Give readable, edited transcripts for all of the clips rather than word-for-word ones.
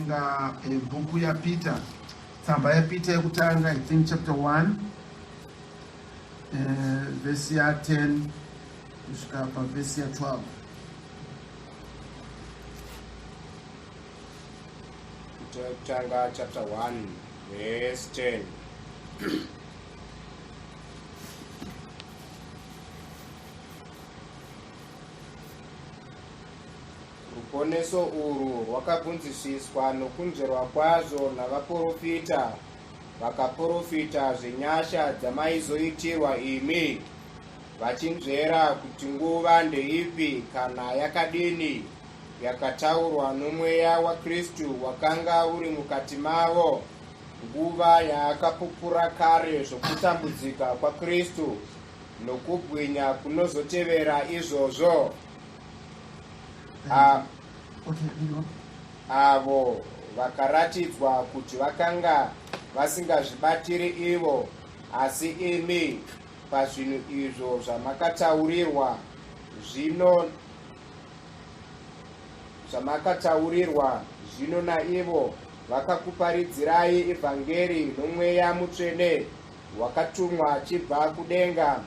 Tichaverenga eh, bhuku yaPeter, tsamba yaPeter yekutanga, I think chapter 1 eh, vhesi ya 10 kusvika pavhesi ya 12. Kutanga chapter 1 verse 10. Ruponeso urwu rwakabvunzisiswa nokunzverwa kwazvo navaporofita vakaporofita zvenyasha dzamaizoitirwa imi, vachinzvera kuti nguva ndeipi kana yakadini yakataurwa noMweya waKristu wakanga uri mukati mavo, nguva yaakapupura kare zvokutambudzika kwaKristu nokubwinya kunozotevera izvozvo. A, avo vakaratidzwa kuti vakanga vasingazvibatiri ivo, asi imi pazvinhu izvo zvamakataurirwa zvino zvamakataurirwa zvino naivo vakakuparidzirai evhangeri noMweya Mutsvene wakatumwa achibva kudenga,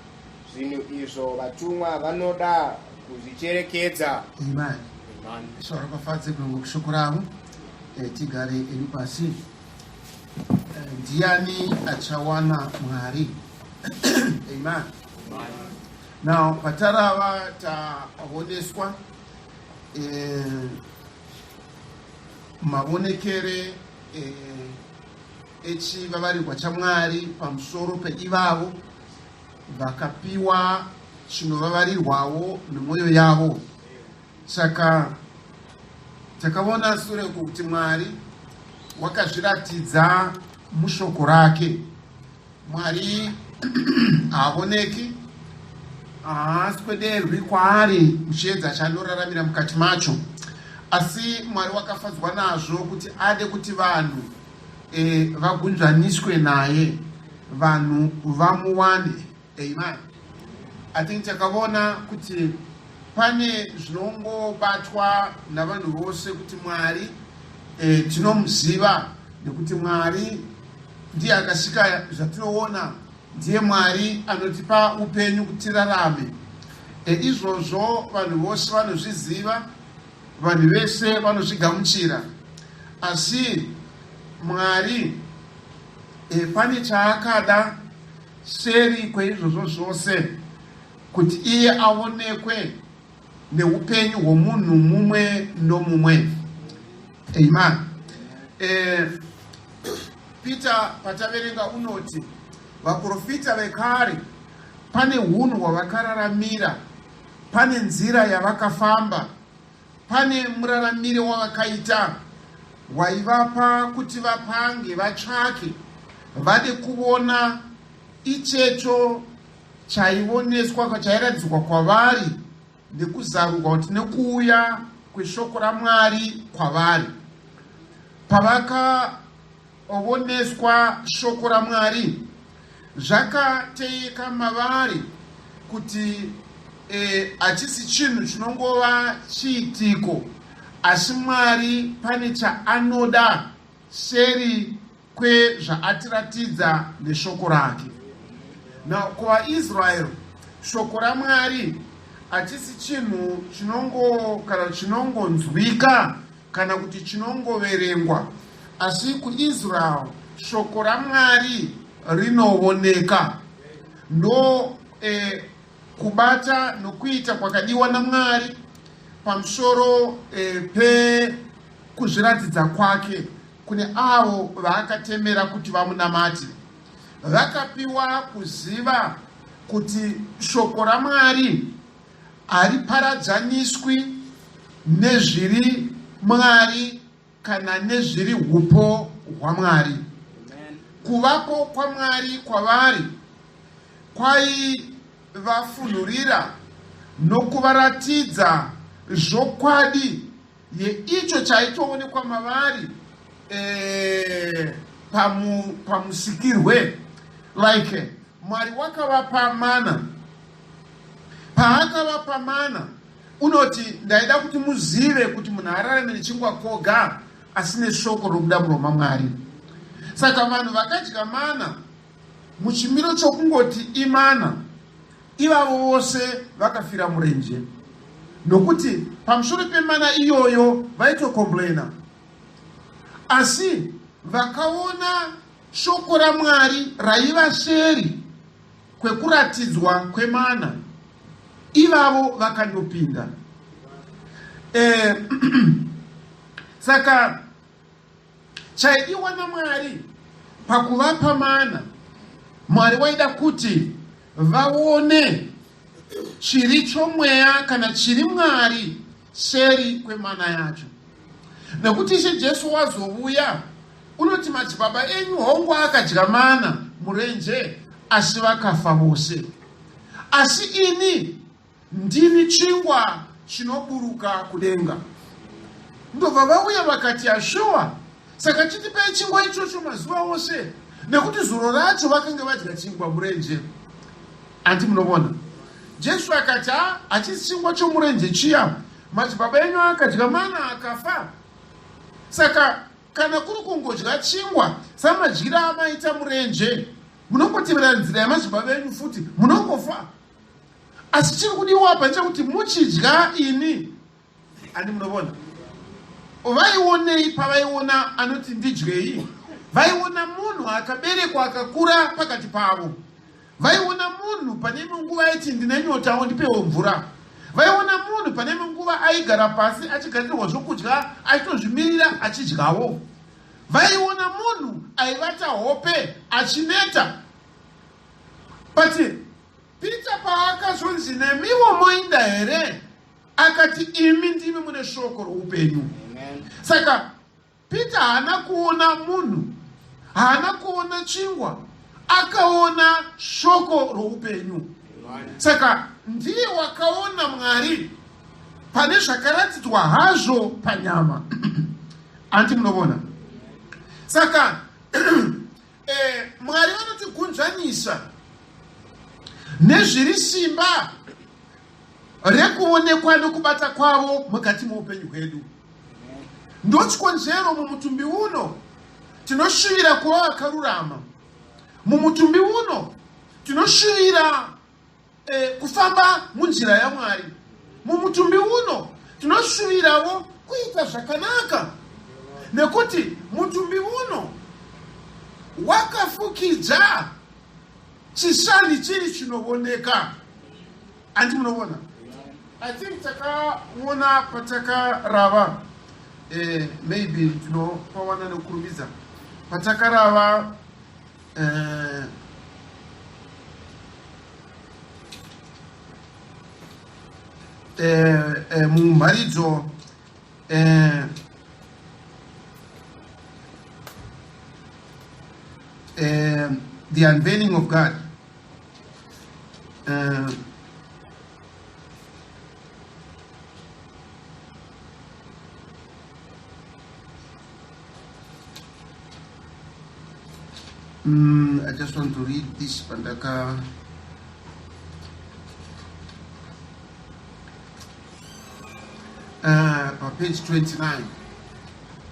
zvinhu izvo vatumwa vanoda kuzvicherekedza. Amen. Ishe varopafadze kushoko ravo. Eh, tigare edu pasi. Eh, ndiani achawana Mwari? Amen. Now patarava taoneswa eh, mavonekere eh, echivavarirwa chaMwari pamusoro peivavo vakapiwa chinovavarirwawo nemwoyo yavo. Saka takaona sure uko kuti Mwari wakazviratidza mushoko rake. Mwari haavoneki, haaswederwi kwaari muchiedza chaanoraramira mukati macho, asi Mwari wakafadzwa nazvo kuti ade kuti vanhu e, vagunzvaniswe naye, vanhu vamuwane. Amen. I think takavona kuti pane zvinongobatwa navanhu vose kuti Mwari e, tinomuziva nekuti Mwari ndiye akasika zvatinoona, ndiye Mwari anotipa upenyu kuti tirarame. E, izvozvo vanhu vose vanozviziva, vanhu vese vanozvigamuchira, asi Mwari e, pane chaakada Seri kweizvozvo zvose, kuti iye aonekwe neupenyu hwomunhu mumwe nomumwe. Amen. Eh, Peter pataverenga unoti vaprofita vekare pane hunhu hwavakararamira, pane nzira yavakafamba, Pane muraramire wavakaita waivapa kuti vapange, vatsvake, vade kuvona ichecho chaivoneswa, chairatidzwa kwavari nekuzarurwa kuti nekuuya kweshoko raMwari kwavari. Pavaka Ovoneswa shoko raMwari, zvakateyeka mavari kuti e, hachisi chinhu chinongova chiitiko, asi Mwari pane chaanoda seri kwezvaatiratidza neshoko rake. Now, kuvaIsrael, shoko raMwari hachisi chinhu chinongo kana chinongonzwika kana kuti chinongoverengwa, asi kuIsrael shoko raMwari rinooneka. Ndo eh, kubata nokuita kwakadiwa naMwari pamusoro eh, pekuzviratidza kwake kune avo vaakatemera kuti vamunamate. Vakapiwa kuziva kuti shoko raMwari hariparadzaniswi nezviri Mwari kana nezviri hupo hwaMwari. Kuvapo kwaMwari kwavari kwaivafunhurira nokuvaratidza zvokwadi yeicho chaitoonekwa mavari eh, pamu, pamusikirwe like Mwari wakavapa mana. Paakavapa mana, unoti ndaida kuti muzive kuti munhu ararame nechingwa koga, asi neshoko rokuda muromo maMwari. Saka vanhu vakadya mana muchimiro chokungoti imana, ivavo vose vakafira murenje, nokuti pamusoro pemana iyoyo vaitocomplaina. Asi vakaona shoko raMwari raiva seri kwekuratidzwa kwemana, ivavo vakandopinda. Saka chaidiwa naMwari pakuvapa mana, Mwari waida kuti vaone chiri chomweya kana chiri Mwari seri kwemana yacho. Nekuti Ishe Jesu wazovuya, unoti madzibaba enyu hongu akadya mana murenje, asi vakafa vose. Asi ini ndini chingwa chinoburuka kudenga. Ndobva vauya vakati, Yashuwa, saka chitipei chingwa ichocho mazuva ose, nekuti zuro racho vakange vadya chingwa murenje. Andi munovona? Jesu akati, ha, hachisi chingwa chomurenje chiya, madzibaba enyu akadya mana akafa. Saka kana kuri kungodya chingwa samadyira amaita murenje, munongotevera nzira yamadzibaba enyu futi, munongofa. Asi chiri kudiwa apa ndechekuti muchidya ini. Andi munovona? Vaionei pavaiona anoti ndidyei? Vaiona munhu akaberekwa akakura pakati pavo. Vaiona munhu pane imwe nguva aiti ndine nyotawo ndipewo mvura. Vaiona munhu pane imwe nguva aigara pasi achigadzirirwa zvokudya achitozvimirira achidyawo. Vaiona munhu aivata hope achineta. But Peter paakazonzi nemiwo moinda here, akati imi ndimi mune shoko roupenyu. Saka Peter haana kuona munhu, haana kuona chingwa, akaona shoko roupenyu. Saka ndiye wakaona Mwari pane zvakaratidzwa hazvo panyama. Anti munovona? Saka Mwari vanotigunzvanisa nezviri simba rekuonekwa nokubata kwavo mukati meupenyu hwedu. Ndochikonzero mumutumbi uno tinoshuvira kuva vakarurama. Mumutumbi uno tinoshuvira kufamba munzira yaMwari. Mumutumbi uno tinoshuvirawo kuita zvakanaka, nekuti mutumbi uno wakafukidza chisani chiri chinovoneka. Andi munovona? I think takaona patakarava, maybe tinopawana nekukurumidza patakarava mumharidzo the unveiling of God. I just want to read this pandaka. Page 29.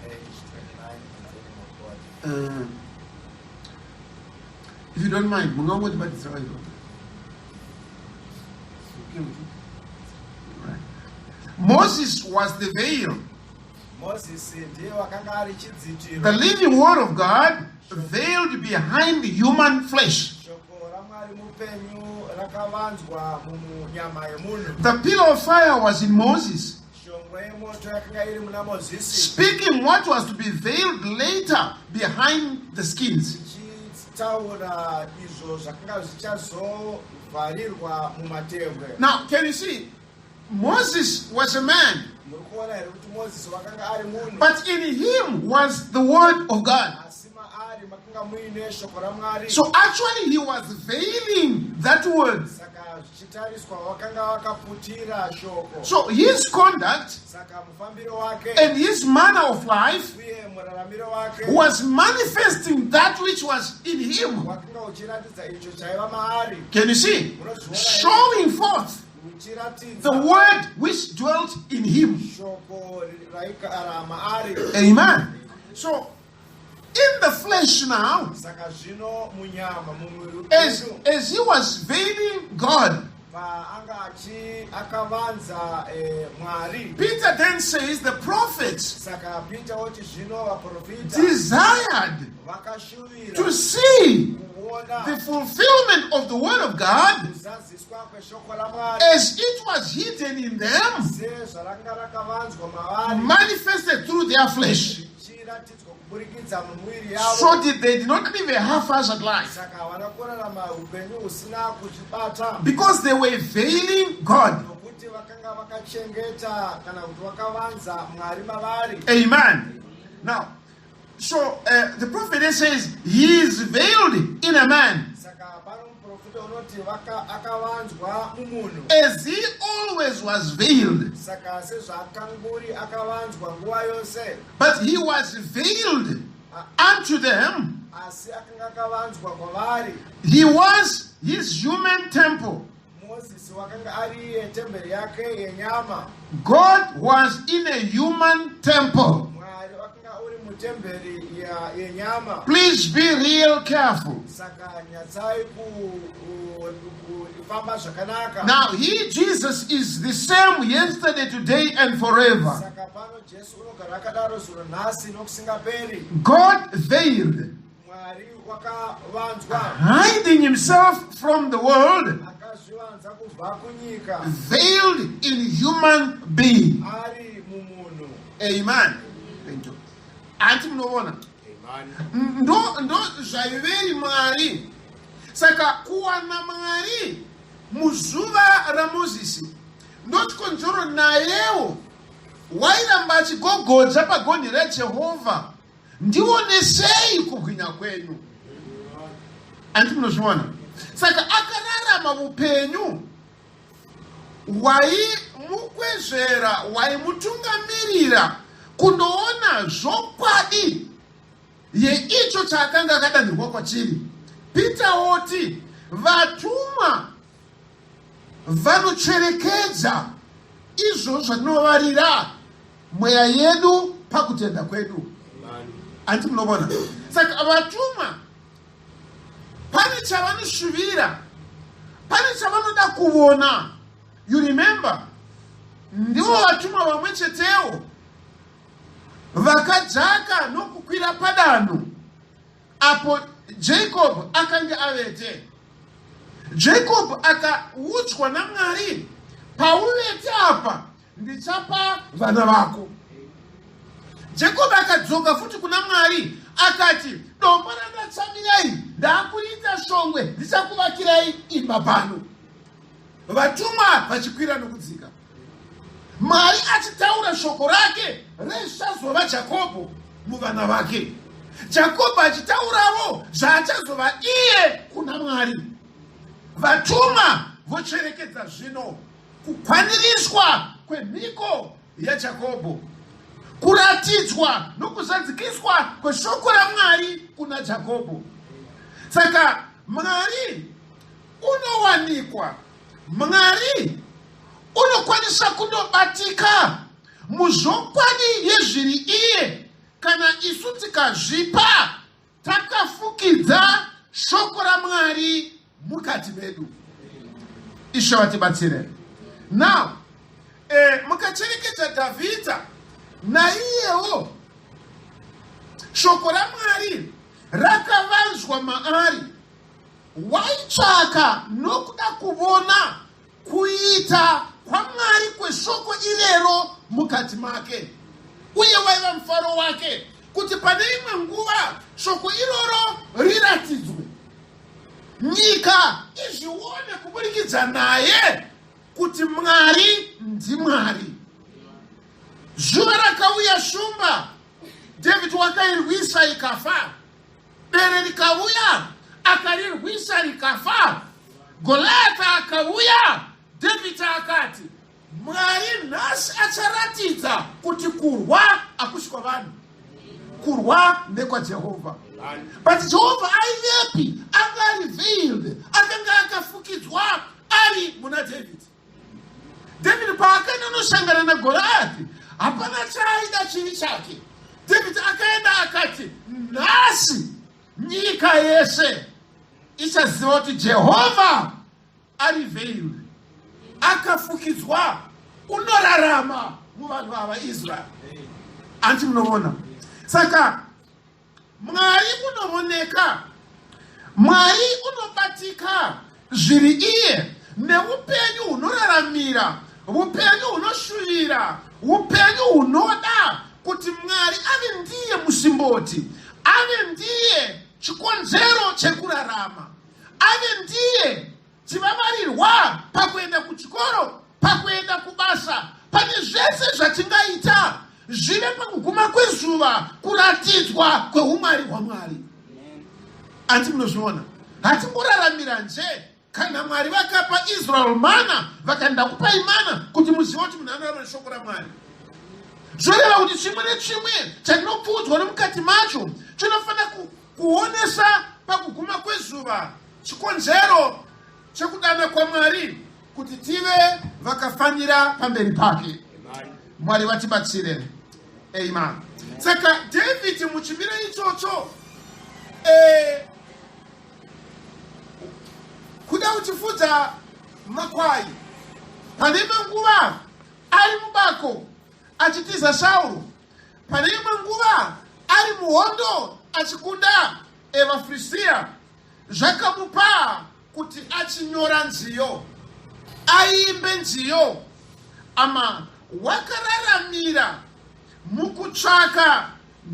Page 29, unveiling of God. If you don't mind, mungangoti batidza vaizvo. Okay with you? Right. Moses was the veil. Moses ndiye wakanga ari chidzitiro. The living word of God veiled behind human flesh. Shoko raMwari mupenyu rakavanzwa munyama yemunhu. The pillar of fire was in Moses. Shongwe yemoto yakanga iri muna Mozisi. Speaking what was to be veiled later behind the skins. Ichitaura izvo zvakanga zvichazovharirwa mumatehwe. Now, can you see? Moses was a man. Muri kuona here kuti Moses wakanga ari munhu? But in him was the word of God. Asi maari makanga muine shoko raMwari. So actually he was veiling that word. Saka zvichitariswa wakanga wakaputira shoko. So his conduct Saka mufambiro wake and his manner of life uye muraramiro wake was manifesting that which was in him. wakanga uchiratidza icho chaiva maari. Can you see? Munozviona here? Showing forth. The Ruchiratidza word which dwelt in him. Shoko raigara maari. Amen. So, in the flesh now, Saka zvino munyama mumuviri as, wedu, as he was veiling God, paanga achi akavanza Mwari. Peter then says the prophets Saka Peter oti zvino vaprofita desired vakashuvira to see kuona the fulfillment of the word of God kuzadziswa kweshoko raMwari as it was hidden in them, sezvaranga rakavanzwa mavari, manifested through their flesh. richiratidzwa kuburikidza mumuviri yavo. So did they did not live a haphazard life Saka havana kurarama upenyu husina kuzvibata, because they were veiling God. nokuti vakanga vakachengeta kana kuti vakavanza Mwari mavari. Amen. Now, so the prophet then says he is veiled in a man Saka pano muprofita unoti akavanzwa mumunhu, as he always was veiled, saka sezvaakanguri akavanzwa nguva yose, but he was veiled unto them. Asi akanga akavanzwa kwavari. He was his human temple. Mozisi wakanga ari iye temberi yake yenyama. God was in a human temple. Mwari wakanga uri mutemberi yenyama. Please be real careful. Saka nyatsai kufamba zvakanaka. Now, he, Jesus, is the same yesterday, today, and forever. Saka pano Jesu unogara akadaro zuro, nhasi nokusingaperi. God veiled, Mwari wakavanzwa, hiding himself from the world, akazvivanza kubva kunyika, veiled in human being. Ari mumunhu. Amen. Thank you. Anti munoona ndo zvaiveri Mwari. Saka kuwana Mwari muzuva raMozisi ndochikonzero nayewo wairamba achigogodza pagonhi raJehovha, "Ndionesei kubwinya kwenyu." Anditi munozviona? Saka akararama upenyu hwaimukwezvera, hwaimutungamirira kundoona zvokwadi yeicho chaakanga akadanirwa kwachiri. Peter woti vatumwa vanocherekedza izvozvo zvatinovarira mweya yedu pakutenda kwedu. Handiti munoona? Saka vatumwa pane chavanoshuvira, pane chavanoda kuona. You remember, ndivo vatumwa vamwe chetewo vakadzaka nokukwira padanho apo Jacob akanga avete. Jacob akaudzwa naMwari, "Pauvete apa ndichapa vana vako." Jacob akadzoka futi kuna Mwari akati, "Dombo randatsamirai ndaakuita shongwe, ndichakuvakirai imba pano." Vatumwa vachikwira nokudzika, Mwari achitaura shoko rake rezvichazova Jakobho muvana vake, Jakobho achitaurawo zvaachazova iye kuna Mwari. Vatumwa vocherekedza zvino kukwaniriswa kwemhiko yaJakobho, kuratidzwa nokuzadzikiswa kweshoko raMwari kuna Jakobho. Saka Mwari unowanikwa, Mwari unokwanisa kundobatika muzvokwadi yezviri iye kana isu tikazvipa takafukidza shoko raMwari mukati medu. Ishe vatibatsire. Now, mukacherekedza Dhavhidha, naiyewo shoko raMwari rakavanzwa maari. Waitsvaka nokuda kuvona kuita kwaMwari kweshoko irero mukati make, uye waiva mufaro wake kuti pane imwe nguva shoko iroro riratidzwe, nyika izvione kuburikidza naye kuti Mwari ndiMwari. Zuva rakauya shumba, David wakairwisa ikafa. Bere rikauya, akarirwisa rikafa. Goliath akauya, David akati, "Mwari nhasi acharatidza kuti kurwa hakusi kwavanhu, kurwa ndekwaJehovha." But Jehovha aivepi? Anga ari veiled, akanga akafukidzwa ari muna David. David paakaenda unosangana naGoriati, hapana chaaida chiri chake. David akaenda akati, nhasi nyika yese ichaziva kuti Jehovha ari veiled, akafukidzwa, unorarama muvanhu ava Israel. Anti munoona? Saka Mwari unooneka, Mwari unobatika zviri iye neupenyu hunoraramira, upenyu hunoshuvira, upenyu hunoda kuti Mwari ave ndiye musimboti, ave ndiye chikonzero chekurarama, ave ndiye Chivavarirwa pakuenda kuchikoro, pakuenda kubasa, pane zvese zvatingaita zvive pakuguma kwezuva kuratidzwa kweumwari hwaMwari. Anti munozviona, hatimboraramira nje. Kana Mwari vakapa Israel mana, vakati ndakupai mana kuti muzive kuti munhu anorarama neshoko raMwari. Zvoreva kuti chimwe nechimwe chandinopfuudzwa nomukati macho chinofanira kuonesa pakuguma kwezuva Chikonzero chekudana kwaMwari kuti tive vakafanira pamberi pake. Mwari vatibatsire. Amen. Saka David muchimiro ichocho eh, kuda uchifudza makwai pane imwe nguva ari mubako achitiza Sauro, pane imwe nguva ari muhondo achikunda evaFiristia. Zvakamupa kuti achinyora nziyo, aimbe nziyo. Ama wakararamira mukutsvaka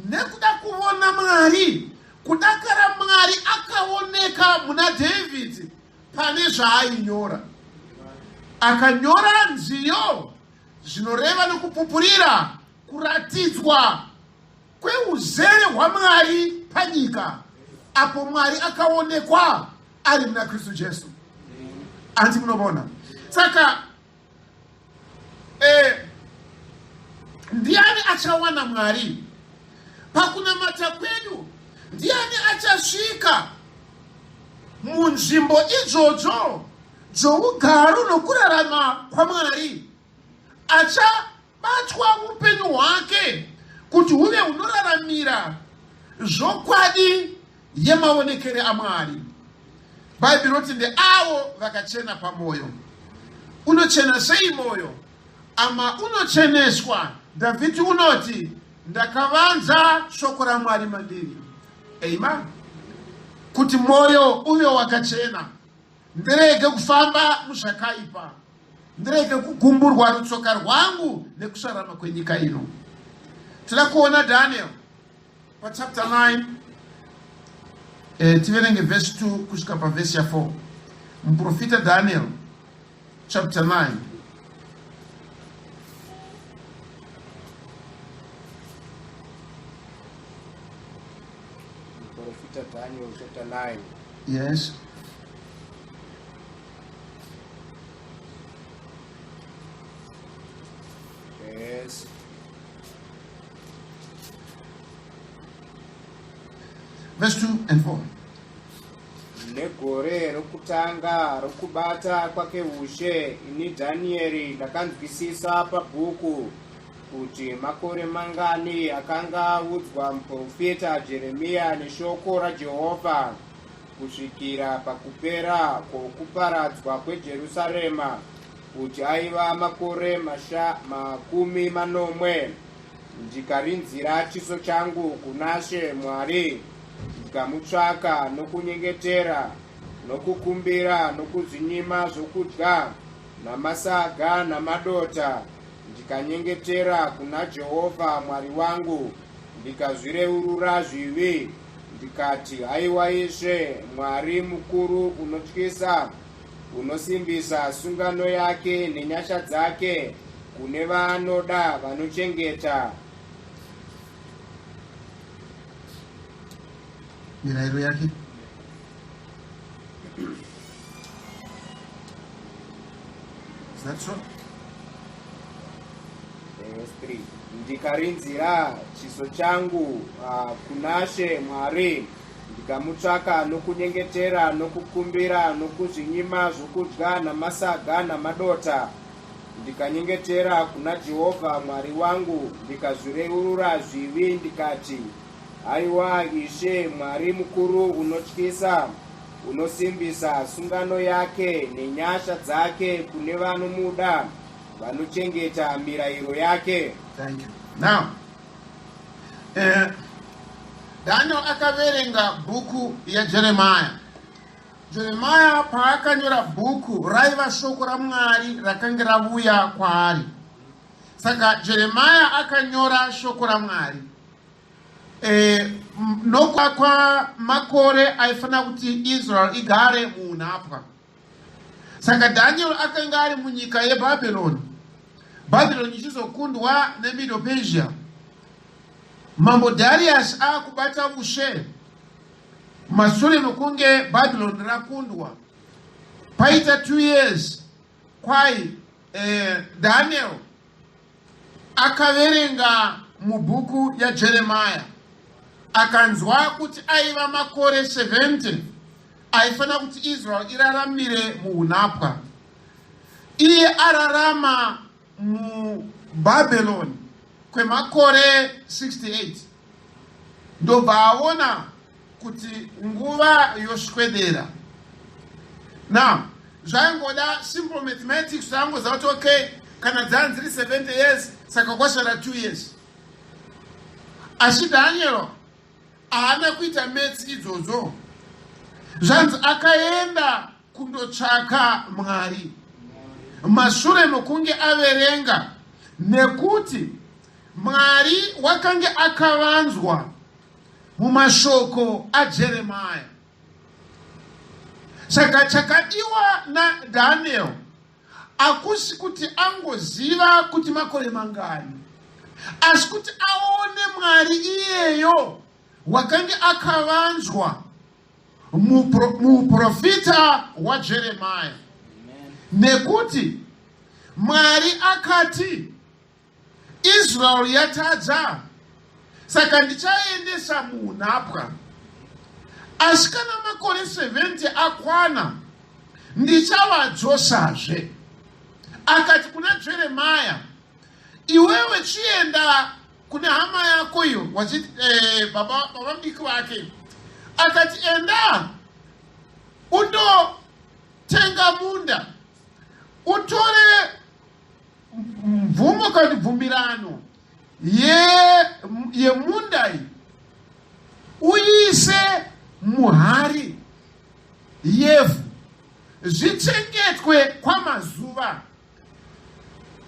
nekuda kuvona Mwari, kudakara Mwari akaoneka muna David pane zvaainyora. Akanyora nziyo zvinoreva nokupupurira kuratidzwa kweuzere hwaMwari panyika apo Mwari akaonekwa ari muna Kristu Jesu. Hanti munovona? Saka eh, ndiani achawana Mwari pakunamata kwedu? Ndiani achasvika munzvimbo idzodzo dzougaro nokurarama kwaMwari? Acha Batwa upenyu hwake kuti huve hunoraramira zvokwadi yemaonekere aMwari. Bhaibheri roti ndeavo vakachena pamwoyo. Unochena sei mwoyo? Ama unocheneswa. Dhavhidhi unoti, ndakavanza shoko raMwari mandiri. Amen. Kuti mwoyo uve wakachena. Ndirege kufamba muzvakaipa, ndirege kugumburwa rutsoka rwangu nekusarama kwenyika ino. Tinoda kuona Daniel pachapter 9 eh, tiverenge vhesi 2 kusvika pavhesi ya 4. Muprofita Daniel chapter 9. Muprofita Daniel chapter 9. Yes. Yes. Verse 2 and 4. Negore rokutanga rokubata kwake ushe, ini Dhanieri ndakanzwisisa pabhuku kuti makore mangani akanga audzwa muprofita Jeremiya neshoko raJehovha kusvikira pakupera kwokuparadzwa kweJerusarema, kuti aiva makore 70. Ndikarinzira chiso changu kunaShe Mwari, ndikamutsvaka nokunyengetera, nokukumbira, nokuzvinyima zvokudya, namasaga namadota, ndikanyengetera kuna Jehovha Mwari wangu, ndikazvireurura zvivi, ndikati, Haiwa Ishe, Mwari mukuru unotyisa, unosimbisa sungano yake nenyasha dzake kune vaanoda vanochengeta mirayiro yake. Is that so? Verse 3. Ndikarinzira chiso changu kunaShe Mwari, ndikamutsvaka nokunyengetera nokukumbira nokuzvinyima zvokudya namasaga namadota. Ndikanyengetera kuna Jehovha Mwari wangu, ndikazvireurura zvivi, ndikati, Haiwa Ishe Mwari mukuru unotyisa, unosimbisa sungano yake nenyasha dzake kune vanomuda, vanochengeta mirayiro yake. Thank you. Now, Daniel akaverenga bhuku yaJeremiah. Jeremiah paakanyora bhuku raiva shoko raMwari rakange ravuya kwaari. Saka Jeremiah akanyora shoko raMwari. Nokwa kwamakore aifanira kuti Israel igare muunhapwa. Saka Daniel akanga ari munyika yeBhabhironi. Bhabhironi ichizokundwa neMiddle Persia. Mambo Darius akubata ushe mashure mekunge Babylon rakundwa. Paita 2 years kwai Daniel akaverenga mubhuku yaJeremiah akanzwa kuti aiva makore 70 aifanira kuti Israel iraramire muunhapwa. Iye ararama muBabylon kwemakore 68 ndobva aona kuti nguva yoswedera. Now zvaingoda simple mathematics, zvaangoziva kuti okay, kana dzanzi dziri 70 years, saka kwasara 2 years. Asi Daniel haana kuita maths idzodzo. Zvanzi akaenda kundotsvaka Mwari mashure mokunge averenga, nekuti Mwari wakange akavanzwa mumashoko aJeremiah. Saka chakadiwa naDaniel hakusi kuti angoziva kuti makore mangani, asi kuti aone Mwari iyeyo wakange akavanzwa muuprofita hwaJeremiah, nekuti Mwari akati Israel yatadza, saka ndichaendesa muunhapwa, asi kana makore 70 akwana ndichavadzosazve. Akati kuna Jeremiah, iwewe chienda kune hama yako iyo wachiti baba mudiki vake, akati enda undotenga munda, utore mvumo kana bvumirano yemunda iyi, uise muhari yevhu, zvichengetwe kwamazuva,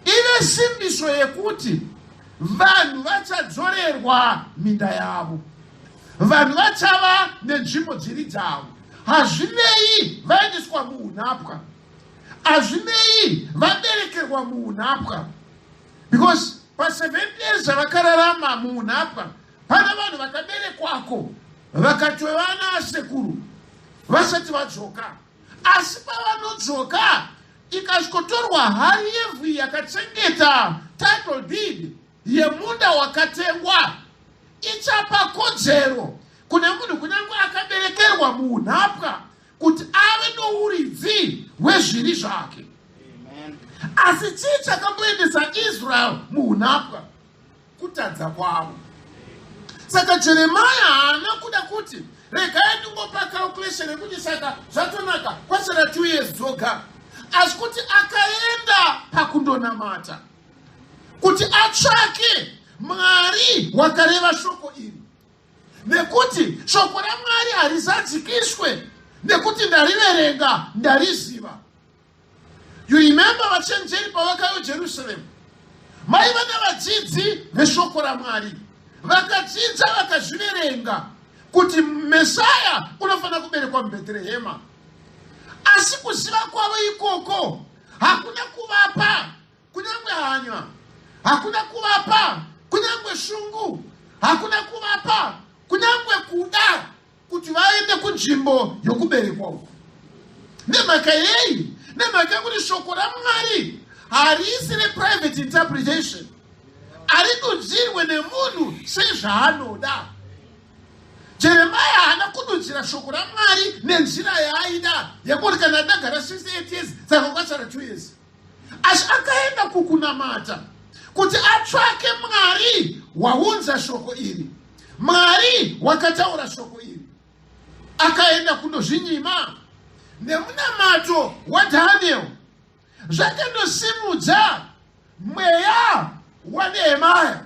ive simbiso yekuti vanhu vachadzorerwa minda yavo, vanhu vachava nenzvimbo dziri dzavo. Hazvinei vaendeswa muunhapwa, hazvinei vaberekerwa muunhapwa, because pa7 years zvavakararama muunhapwa, pana vanhu vakaberekwako vakatova vana sekuru vasati vadzoka. Asi pavanodzoka, ikasvikotorwa hari yevhu yakachengeta title deed yemunda wakatengwa, ichapa kodzero kune munhu kunyange akaberekerwa muunhapwa kuti ave nouridzi hwezviri zvake. Asi chii chakamboendesa Israel muunhapwa? Kutadza kwavo. Saka Jeremiah haana kuda kuti regai ndingopa calculation yekuti saka zvatonaka, kwasara 2 years dzoga, asi kuti akaenda pakundonamata kuti atsvake Mwari wakareva shoko iri, nekuti shoko raMwari harizadzikiswe nekuti ndariverenga, ndariziva. You remember vachenjeri pavakauya Jerusalem, maiva navadzidzi veshoko raMwari vakadzidza, vakazviverenga kuti Mesaya unofanira kuberekwa muBheterehema. Asi kuziva kwavo ikoko hakuna kuvapa kunyange hanya, hakuna kuvapa kunyange shungu, hakuna kuvapa kunyange kuda kuti vaende kunzvimbo yokuberekwa uku. Nemhaka yei? Nemhaka yekuti shoko raMwari harisi reprivate interpretation, haridudzirwe nemunhu sezvaanoda. Jeremiah haana kududzira shoko raMwari nenzira yaaida yekuti kana ndagara 68 years, saka kwasara 2 years. Asi akaenda kukunamata kuti atsvake Mwari waunza shoko iri, Mwari wakataura shoko iri. Akaenda kundozvinyima nemunamato waDaniel zvakandosimudza mweya waNehemaya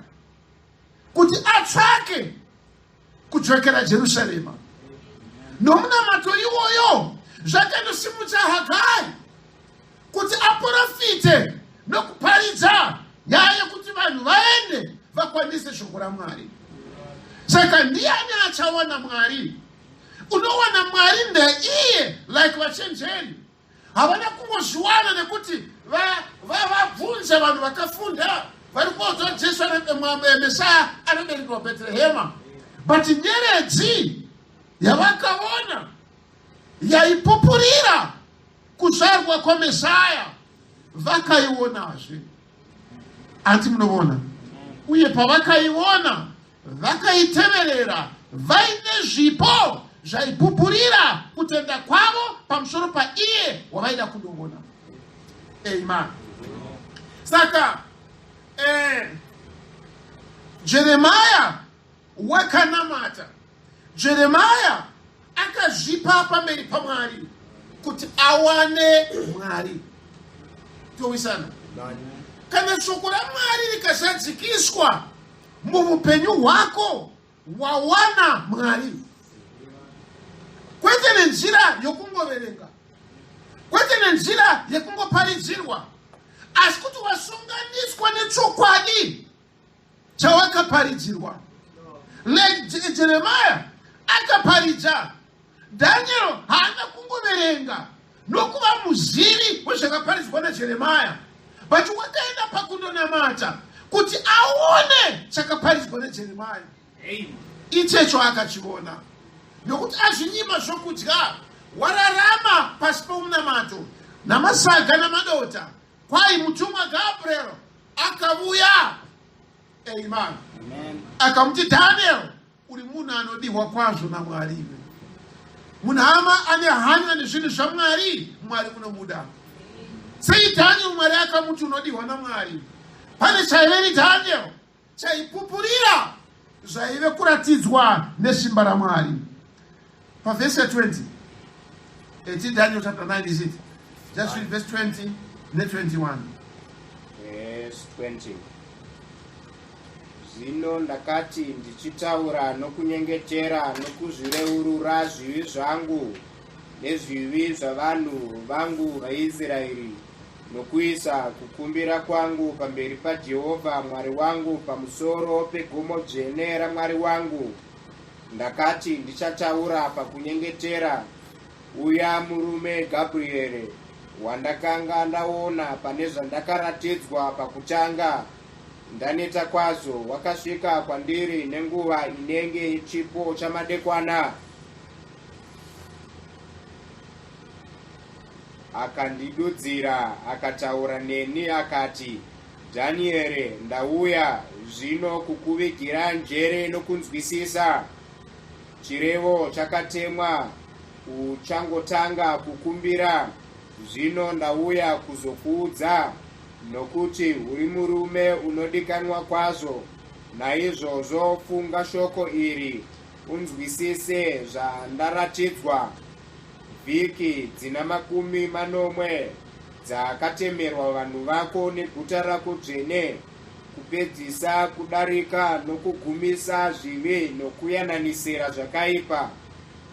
kuti atsvake kudzokera Jerusarema. Nomunamato iwoyo zvakanosimudza Hagai kuti aporofite nokuparidza nyaya yekuti vanhu vaende vakwanise shoko raMwari. Saka ndiyani achawana Mwari? Unowana Mwari ndeiye like vachenjeri Havana kungozviwana nekuti vabvunze vanhu vakafunda vari kuodzwa Jesu Mesaya anoberekerwa Bhetrehema, but nyeredzi yavakaona yaipupurira kuzvarwa kwaMesaya vakaionazve. Hanti munovona? Uye pavakaiona vakaiteverera vaine zvipo zvaipupurira kutenda kwavo pamusoro paiye wavaida kundovona. Amen. Saka Jeremiah wakanamata. Jeremiah akazvipa pamberi paMwari kuti awane Mwari. Towisana. Kana shoko raMwari rikazadzikiswa muvupenyu hwako wawana Mwari, kwete nenzira yokungoverenga, kwete nenzira yekungoparidzirwa, asi kuti wasunganiswa nechokwadi chawakaparidzirwa. Like Jeremiah akaparidza, Daniel haana kungoverenga nokuva muzivi wezvakaparidzwa naJeremiah, but wakaenda pakundonamata kuti aone chakaparidzwa naJeremiah. Ichecho akachiona nokuti azvinyima zvokudya, wararama pasi pomunamato namasaga namadota. Kwai mutumwa Gabriel akavuya, amen, akamuti Daniel, uri munhu anodihwa kwazvo naMwari iwe. Munhu hama ane hanya nezvinhu zvaMwari, Mwari unomuda. Sei Daniel Mwari akamuti unodihwa naMwari? Pane chaive ni Daniel chaipupurira zvaive kuratidzwa nesimba raMwari. Pavhesi ya 20, eti Daniel chapter 9 is it? Just read verse 20 ne 21. Verse 20. Zvino ndakati ndichitaura nokunyengetera nokuzvireurura zvivi zvangu nezvivi zvavanhu vangu vaIsraeri, nokuisa kukumbira kwangu pamberi paJehovha Mwari wangu pamusoro pegomo dzvene raMwari wangu, ndakati ndichataura pakunyengetera, Uya murume Gabrieri, wandakanga ndaona pane zvandakaratidzwa pakutanga, ndaneta kwazvo, wakasvika kwandiri nenguva inenge yechipo chamadekwana. Akandidudzira, akataura neni akati, Dhanieri, ndauya zvino kukuvigira njere nokunzwisisa. Chirevo chakatemwa uchangotanga kukumbira, zvino ndauya kuzokuudza, nokuti uri murume unodikanwa kwazvo. Naizvozvo funga shoko iri, unzwisise zvandaratidzwa. Vhiki dzina 70 dzakatemerwa vanhu vako neguta rako dzvene, kupedzisa kudarika nokugumisa zvivi nokuyananisira zvakaipa,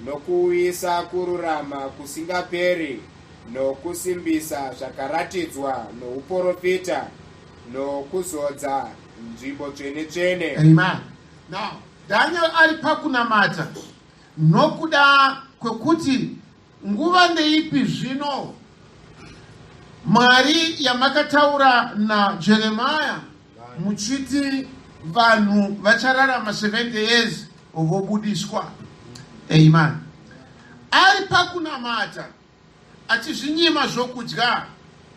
nokuuyisa kururama kusingaperi, nokusimbisa zvakaratidzwa nouporofita, nokuzodza nzvimbo tsvene-tsvene. Amen. Now, Daniel ari pakunamata nokuda kwekuti Nguva ndeipi zvino Mwari yamakataura naJeremiah muchiti vanhu vachararama 70 years vobudiswa? Amen. Ari pakunamata achizvinyima zvokudya,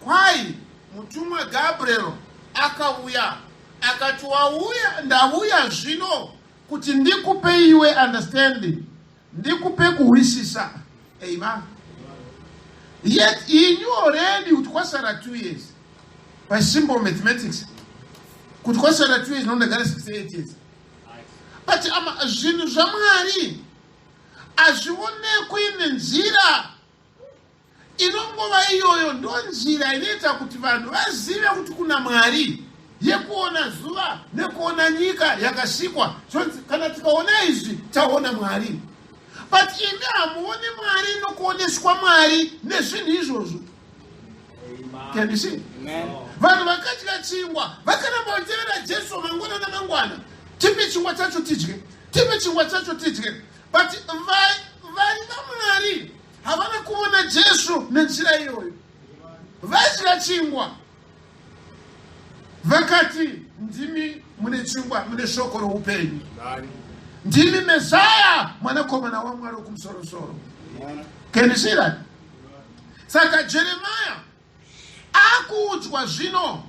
kwai mutumwa Gabriel akauya akati, wauya ndauya zvino kuti ndikupe iwe understanding ndikupe kuhwisisa. Amen. Yet he knew already kuti kwasara 2 years. By simple mathematics, kuti kwasara 2 years, nondagara 68 years. But zvinhu zvaMwari hazvionekwi nenzira inongova iyoyo. Ndo nzira inoita kuti vanhu vazive kuti kuna Mwari, yekuona zuva nekuona nyika yakasikwa. Zvonzi kana tikaona izvi, taona Mwari. But imi hamuoni Mwari nokuoneswa Mwari nezvinhu izvozvo. Can you see? Vanhu vakadya chingwa, vakaramba vachitevera Jesu mangwana namangwana: "Tipe chingwa chacho tidye, tipe chingwa chacho tidye." But vari vaMwari havana kuona Jesu nenzira iyoyo. Vadya chingwa, vakati, "Ndimi mune chingwa, mune shoko roupenyu, ndimi Mesaya, mwanakomana waMwari wokumusorosoro." Can you see that? Saka Jeremaya akuudzwa zvino,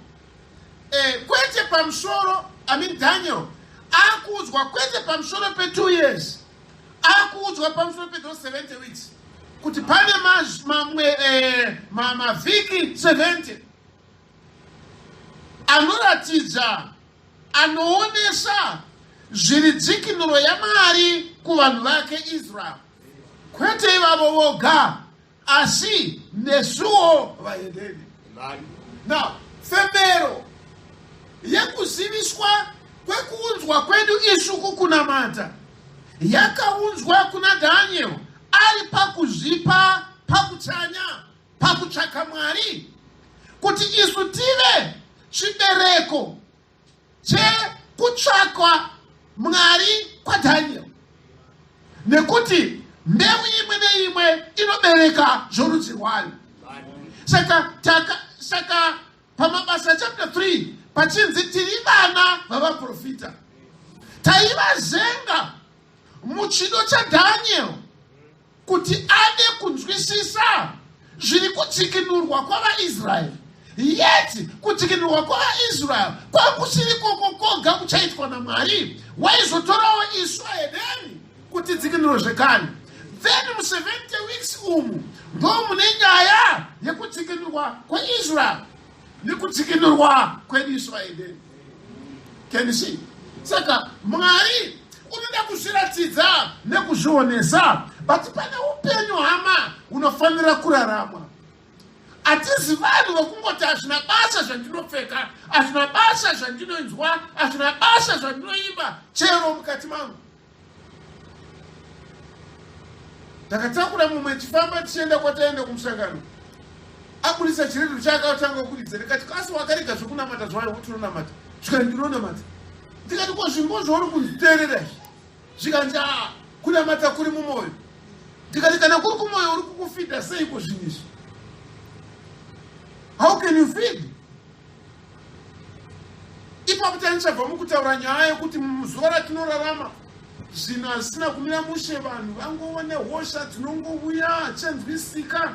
kwete pamusoro, I mean, Daniel akuudzwa kwete pamusoro pe2 years, akuudzwa pamusoro pe those 70 weeks, kuti pane mamwe mavhiki 70 anoratidza, anoonesa zviri dzikinuro yaMwari kuvanhu vake Israel, kwete ivavo voga, asi nesuwo vahedheni. Now, femero yekuziviswa kwekuunzwa kwedu isu kukunamata yakaunzwa kuna Daniel ari pakuzvipa, pakutsanya, pakutsvaka Mwari, kuti isu tive chibereko chekutsvakwa Mwari kwaDaniel, nekuti mbeu imwe neimwe inobereka zvorudzi rwayo. Saka paMabasa chapter 3 pachinzi tiri vana vavaprofita, taivazenga muchido chaDaniel kuti ade kunzwisisa zviri kutsikinurwa kwavaIsraeri. Yet kutsikinurwa kwavaIsraeri kwakusiri koko koga kuchaitwa naMwari, waizotorawo isu ahedeni kuti dzikinurwe zvekare. Then mu70 weeks umu ndo mune nyaya yekutsikinurwa kweIsrael nekutsikinurwa kwedu isu vahedeni. Can you see? Saka Mwari unoda kuzviratidza nekuzvionesa, but pane upenyu, hama, unofanira kuraramwa. Hatizi vanhu vokungoti hazvina basa zvandinopfeka, hazvina basa zvandinonzwa, hazvina basa zvandinoimba. Chero mukati mangu ndakatakura mumwe tichifamba tichienda kwataenda kumusangano, abudisa chiredhiyo chake, atanga kuridza. Ndikati, "Kasi wakarega zvekunamata zvayo kuti unonamata?" Zvikati, "Ndinonamata." Ndikati, "Ko zvimbo zvauri kuzviteerera izvi?" Zvikanzi, "A, kunamata kuri mumwoyo." Ndikati, "Kana kuri kumwoyo, uri kukufidha seiko zvinhu izvi? How can you feed?" Ipapo tanichabva mukutaura nyaya yekuti muzuva ratinorarama zvinhu hazvisina kumira mushe, vanhu vangova nehosha dzinongouya chanzwisika.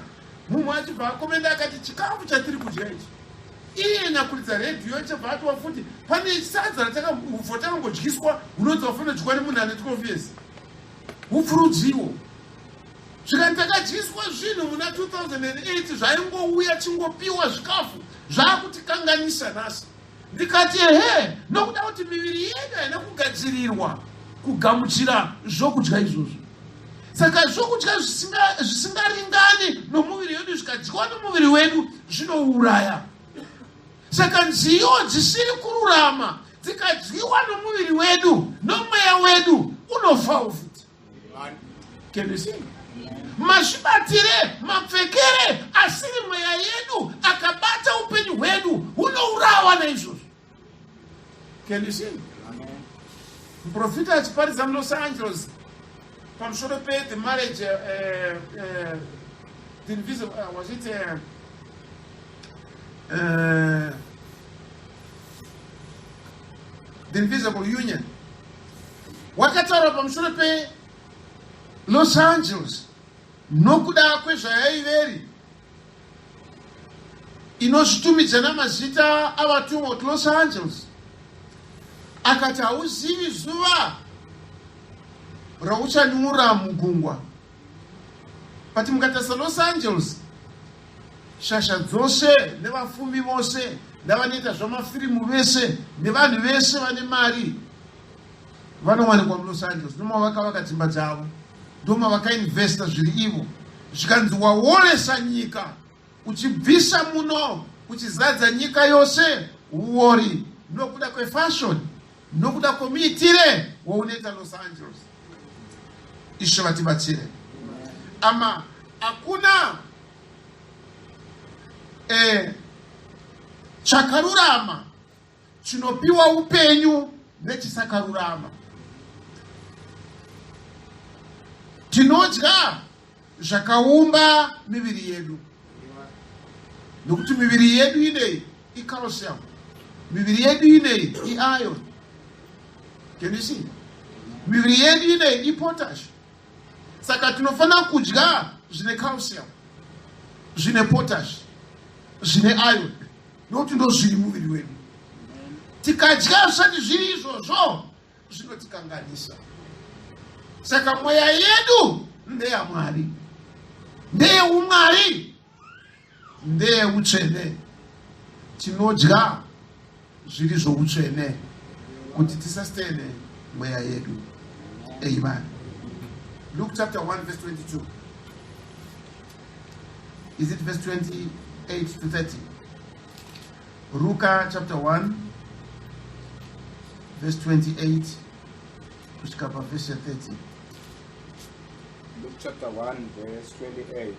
Mumwe achibva akomenda akati, "Chikafu chatiri kudya ichi." Iye nyakuridza redhiyo achabva atiwa futi pane sadza ratakaupfu takangodyiswa hunonzi wafanira kudyiwa nemunhu ane 12 years, upfu rudziwo. Zvikati, "Takadyiswa zvinhu muna 2008 zvaingouya chingopiwa zvikafu, zvakutikanganisa nhasi." Ndikati, "Ehe, nokuda kuti miviri yedu haina kugadzirirwa kugamuchira zvokudya izvozvo. Saka zvokudya zvisingaringani nomuviri wedu zvikadyiwa nomuviri wedu, zvinouraya. Saka nziyo dzisiri kururama dzikadyiwa nomuviri wedu, nomweya wedu unofawo futi." Can you see? Mazvibatire, mapfekere asiri mweya yedu akabata upenyu hwedu hunourawa naizvozvo. Can you see? Muprofita achiparidza muLos Angeles pamusoro pe the marriage, the invisible, was it the invisible union, wakataura pamusoro peLos Angeles nokuda kwezvayaiveri inozvitumidza namazita avatumwa kuti Los Angeles. Akati, "Hauzivi zuva rauchanyura mugungwa." But mukatarisa Los Angeles, shasha dzose nevafumi vose navanoita zvamafirimu vese nevanhu vese vane mari vanowanikwa muLos Angeles. Ndomavakavaka dzimba dzavo, ndomavakainvesta zviri ivo. Zvikanzi waworesa nyika uchibvisa muno uchizadza nyika yose uwori nokuda kwefashion, nokuda kwomuitire waunoita Los Angeles. Ishe vatibatsire. Ama hakuna chakarurama chinopiwa upenyu nechisakarurama. Tinodya zvakaumba miviri yedu, nokuti miviri yedu inei icalcium, miviri yedu inei iiron. Can you see? Miviri yedu inei ipotash. Saka tinofanira kudya zvine calcium, zvine potash, zvine iron, nokuti ndo zviri muviri wedu. Tikadya zvisati zviri izvozvo, zvinotikanganisa. Saka mweya yedu ndeyaMwari, ndeyeumwari, ndeyeutsvene. Tinodya zviri zvoutsvene kuti tisastene mweya yedu. Amen. Luke chapter 1 verse 22. Is it verse 28 to 30? Ruka chapter 1 verse 28 kusvika paverse 30. Luke chapter 1 verse 28.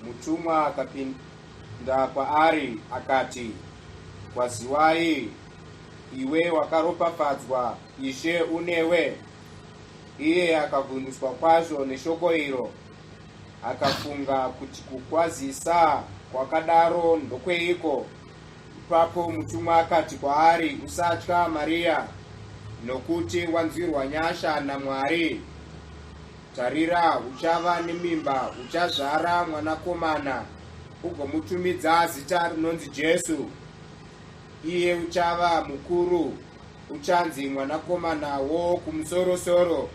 Mutumwa akapinda kwaari akati, Kwaziwai, iwe wakaropafadzwa, Ishe unewe. Iye akavhunduswa kwazvo neshoko iro, akafunga kuti kukwazisa kwakadaro ndokweiko. Ipapo mutumwa akati kwaari, Usatya, Maria, nokuti wanzwirwa nyasha naMwari. Tarira, uchava nemimba, uchazvara mwanakomana, ugomutumidza zita rinonzi Jesu. Iye uchava mukuru, uchanzi Mwanakomana woWokumusorosoro.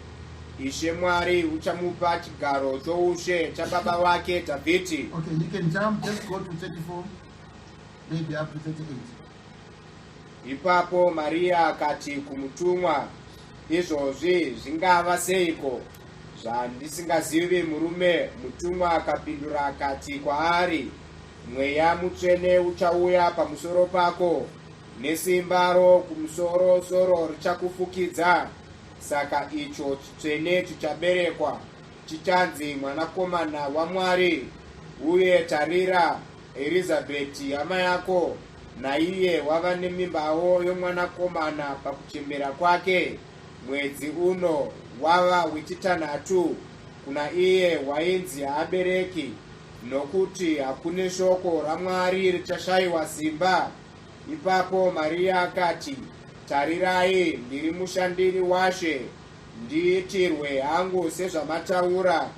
Ishe Mwari uchamupa chigaro choushe chababa wake Dhavhidhi. Okay, you can jump, just go to 34, maybe up to 38. Ipapo Maria akati kumutumwa, Izvozvi zvingava seiko, zvandisingazivi murume? Mutumwa akapindura akati kwaari, Mweya Mutsvene uchauya pamusoro pako, nesimba roWokumusoro-soro richakufukidza. Saka icho chitsvene chichaberekwa chichanzi Mwanakomana waMwari. Uye tarira, Erizabheti hama yako, naiye wava nemimbawo yomwanakomana pakuchembera kwake, mwedzi uno wava wechitanhatu kuna iye wainzi haabereki, nokuti hakune shoko raMwari richashayiwa simba. Ipapo Maria akati, Tarirai, ndiri mushandiri waShe, ndiitirwe hangu sezvamataura.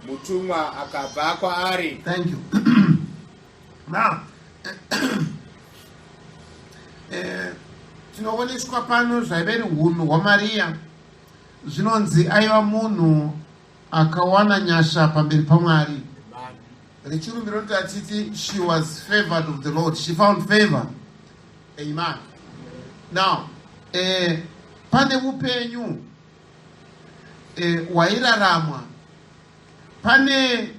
Mutumwa akabva kwaari. Thank you. Now, tinooneswa pano zvaive ri hunhu hwaMariya. Zvinonzi aiva munhu akawana nyasha pamberi paMwari. Rechirungu rinoti achiti she was favored of the Lord. She found favor. Amen. Now, pane upenyu hwairaramwa. Pane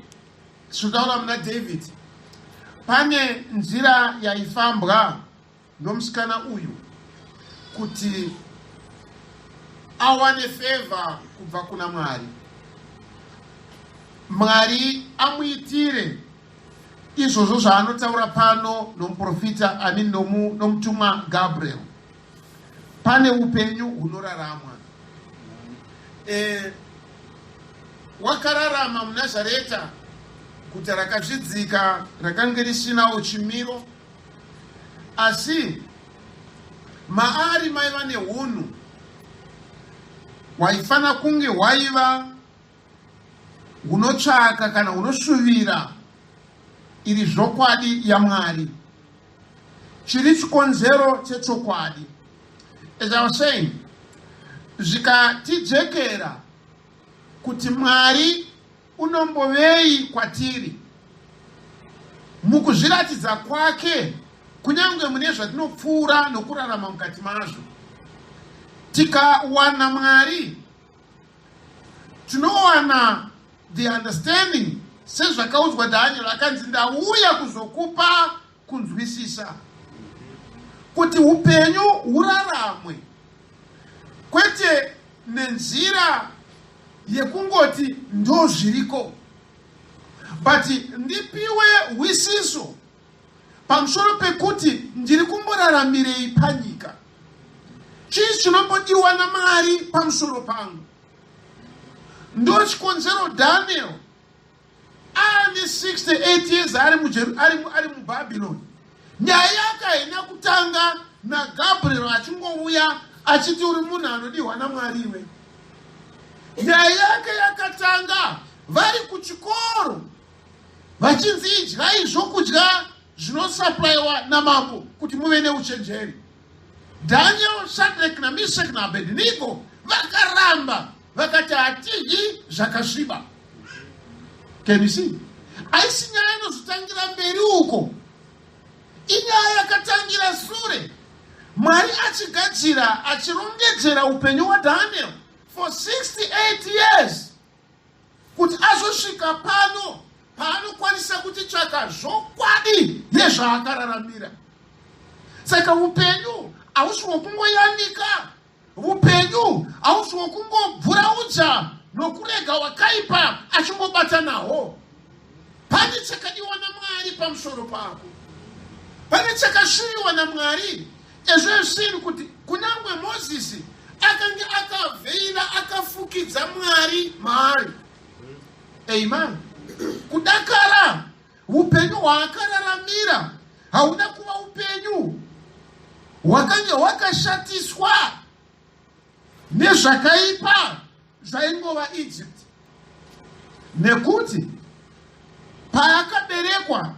zvinotaura muna David, pane nzira yaifambwa nomusikana uyu kuti awane favor kubva kuna Mwari. Mwari amuitire izvozvo zvaanotaura pano nomuprofita ani nomutumwa Gabriel. Pane upenyu hunoraramwa. Wakararama muNazareta, guta rakazvidzika rakange risinawo chimiro, asi maari maiva nehunhu hwaifanira kunge hwaiva hunotsvaka kana hunoshuvira iri zvokwadi yaMwari, chiri chikonzero chechokwadi. As I was saying, zvikatijekera kuti Mwari unombovei kwatiri. Mukuzviratidza kwake kunyange mune zvatinopfuura nokurarama mukati mazvo. Tikawana Mwari, tinowana the understanding sezvakaudzwa Daniel akanzi ndauya kuzokupa kunzwisisa kuti upenyu huraramwe kwete nenzira yekungoti ndozviriko but ndipiwe hwisiso pamusoro pekuti ndiri kumboraramirei panyika. Chii chinombodiwa naMwari pamusoro pangu? Ndochikonzero Daniel aane 68 years ari ari muBhabhironi. Nyaya yake haina kutanga naGabriel achingouya achiti uri munhu anodiwa naMwari iwe. Nyaya yake yakatanga vari kuchikoro vachinzi idyai zvokudya zvinosaplaiwa namambo kuti muve neuchenjeri. Daniel, Shadrach naMeshach naAbednego vakaramba vakati hatidyi zvakasviba. Can you see? Haisi nyaya inozotangira mberi uko, inyaya yakatangira sure. Mwari achigadzira achirongedzera upenyu hwaDaniel for 68 years kuti azosvika pano paanokwanisa kutitsvaka zvokwadi yezvaakararamira. Saka upenyu hausi hwokungoyanika, upenyu hausi hwokungobvuraudza nokurega wakaipa achingobata nahwo. Pane chakadiwa naMwari pamusoro pako, pane chakashuviwa naMwari. Ezvo zvisiri kuti kunyange Mozisi akange akavheira akafukidza Mwari maari. Amen. Kudakara upenyu hwaakararamira hauna kuva upenyu hwakange hwakashatiswa nezvakaipa zvaingova Egypt, nekuti paakaberekwa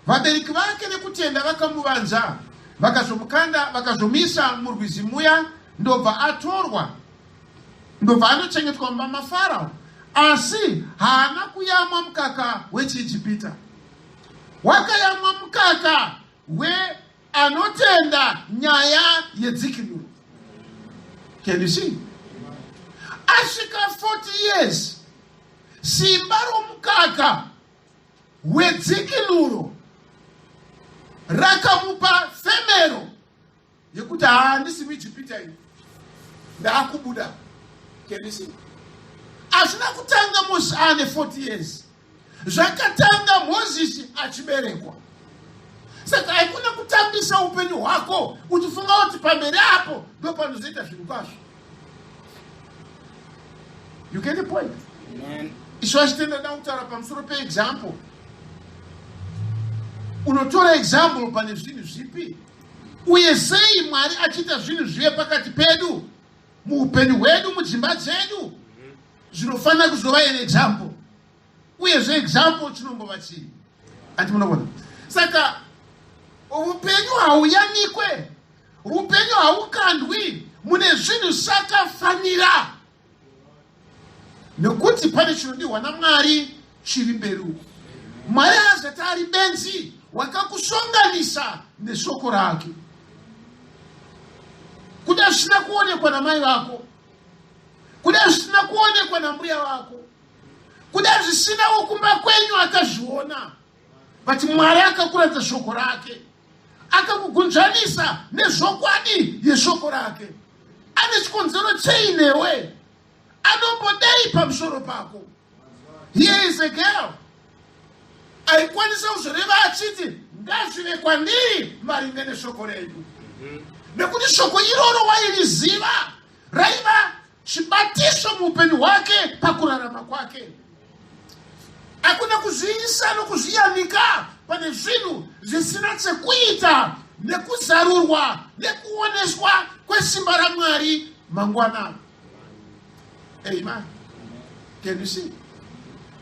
vabereki vake nekutenda vakamuvanza, vakazomukanda, vakazomuisa murwizi muya, ndobva atorwa, ndobva anochengetwa mumba maFarao. Asi haana kuyamwa mukaka wechiIjipita, wakayamwa mukaka we anotenda nyaya yedzikinuro. Can you see? Asvika 40 years, simba romukaka wedzikinuro rakamupa femero yekuti handisi muIjipita ini, ndaakubuda. Can you see? Hazvina kutanga Mozisi aane 40 years, zvakatanga Mozisi achiberekwa. Saka haikona kutambisa upenyu hwako uchifunga kuti pamberi apo ndo panozoita zvinhu kwazvo. You get the point? Isu vachitenda da kutaura pamusoro peexample. Unotora example pane zvinhu zvipi uye sei Mwari achiita zvinhu zvive pakati pedu muupenyu hwedu, mudzimba dzedu, zvinofanira kuzova an example. Uyezve example chinombova chii? Ati munoona. Saka upenyu hauyanikwe, upenyu haukandwi mune zvinhu zvisakafanira, nekuti pane chinodiwa naMwari chiri mberi uko. Mwari haazati ari benzi wakakusonganisa neshoko rake. Kuda zvisina kuonekwa namai vako, kuda zvisina kuonekwa nambuya vako, kuda zvisina wokumba kwenyu akazviona, but Mwari akakuratidza shoko rake, akakugunzvanisa nezvokwadi yeshoko rake. Ane chikonzero chei newe? Anombodei pamusoro pako? Here is a girl aikwanisa kuzoreva achiti ngazvive kwandiri maringe neshoko renyu, nekuti shoko iroro wairiziva, raiva chibatiso muupenyu hwake pakurarama kwake. Hakuna kuzviisa nokuzviyanika pane zvinhu zvisina chekuita nekuzarurwa nekuoneswa kwesimba raMwari mangwana. Amen. Can you see?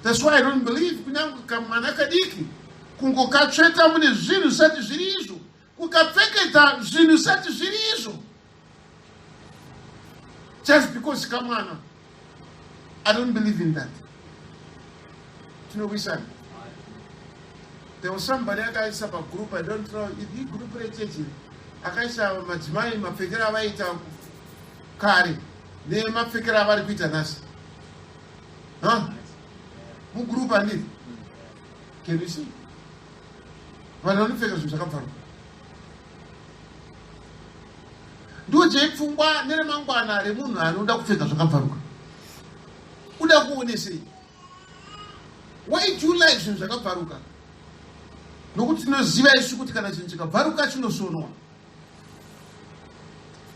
That's why I don't believe kunyange kamwana kadiki kungokatsveta mune zvinhu zvisati zviri izvo, kukapfekedza zvinhu zvisati zviri izvo, just because kamwana. I don't believe in that. Tinowisana. There was somebody akaisa pagroup, I don't know, igroup rechechi, akaisa madzimai mapfekero avaita kare nemapfekero avari kuita nhasi. Huh? Mugroup andiri. Can you see? Vanhu vanopfeka zvinhu zvakabvaruka. Ndiudzei pfungwa neremangwana remunhu anoda kupfeka zvakabvaruka. Uda kuonesei? Why do you like zvinhu zvakabvaruka? Nokuti tinoziva isu kuti kana chinhu chikabvaruka chinosonwa.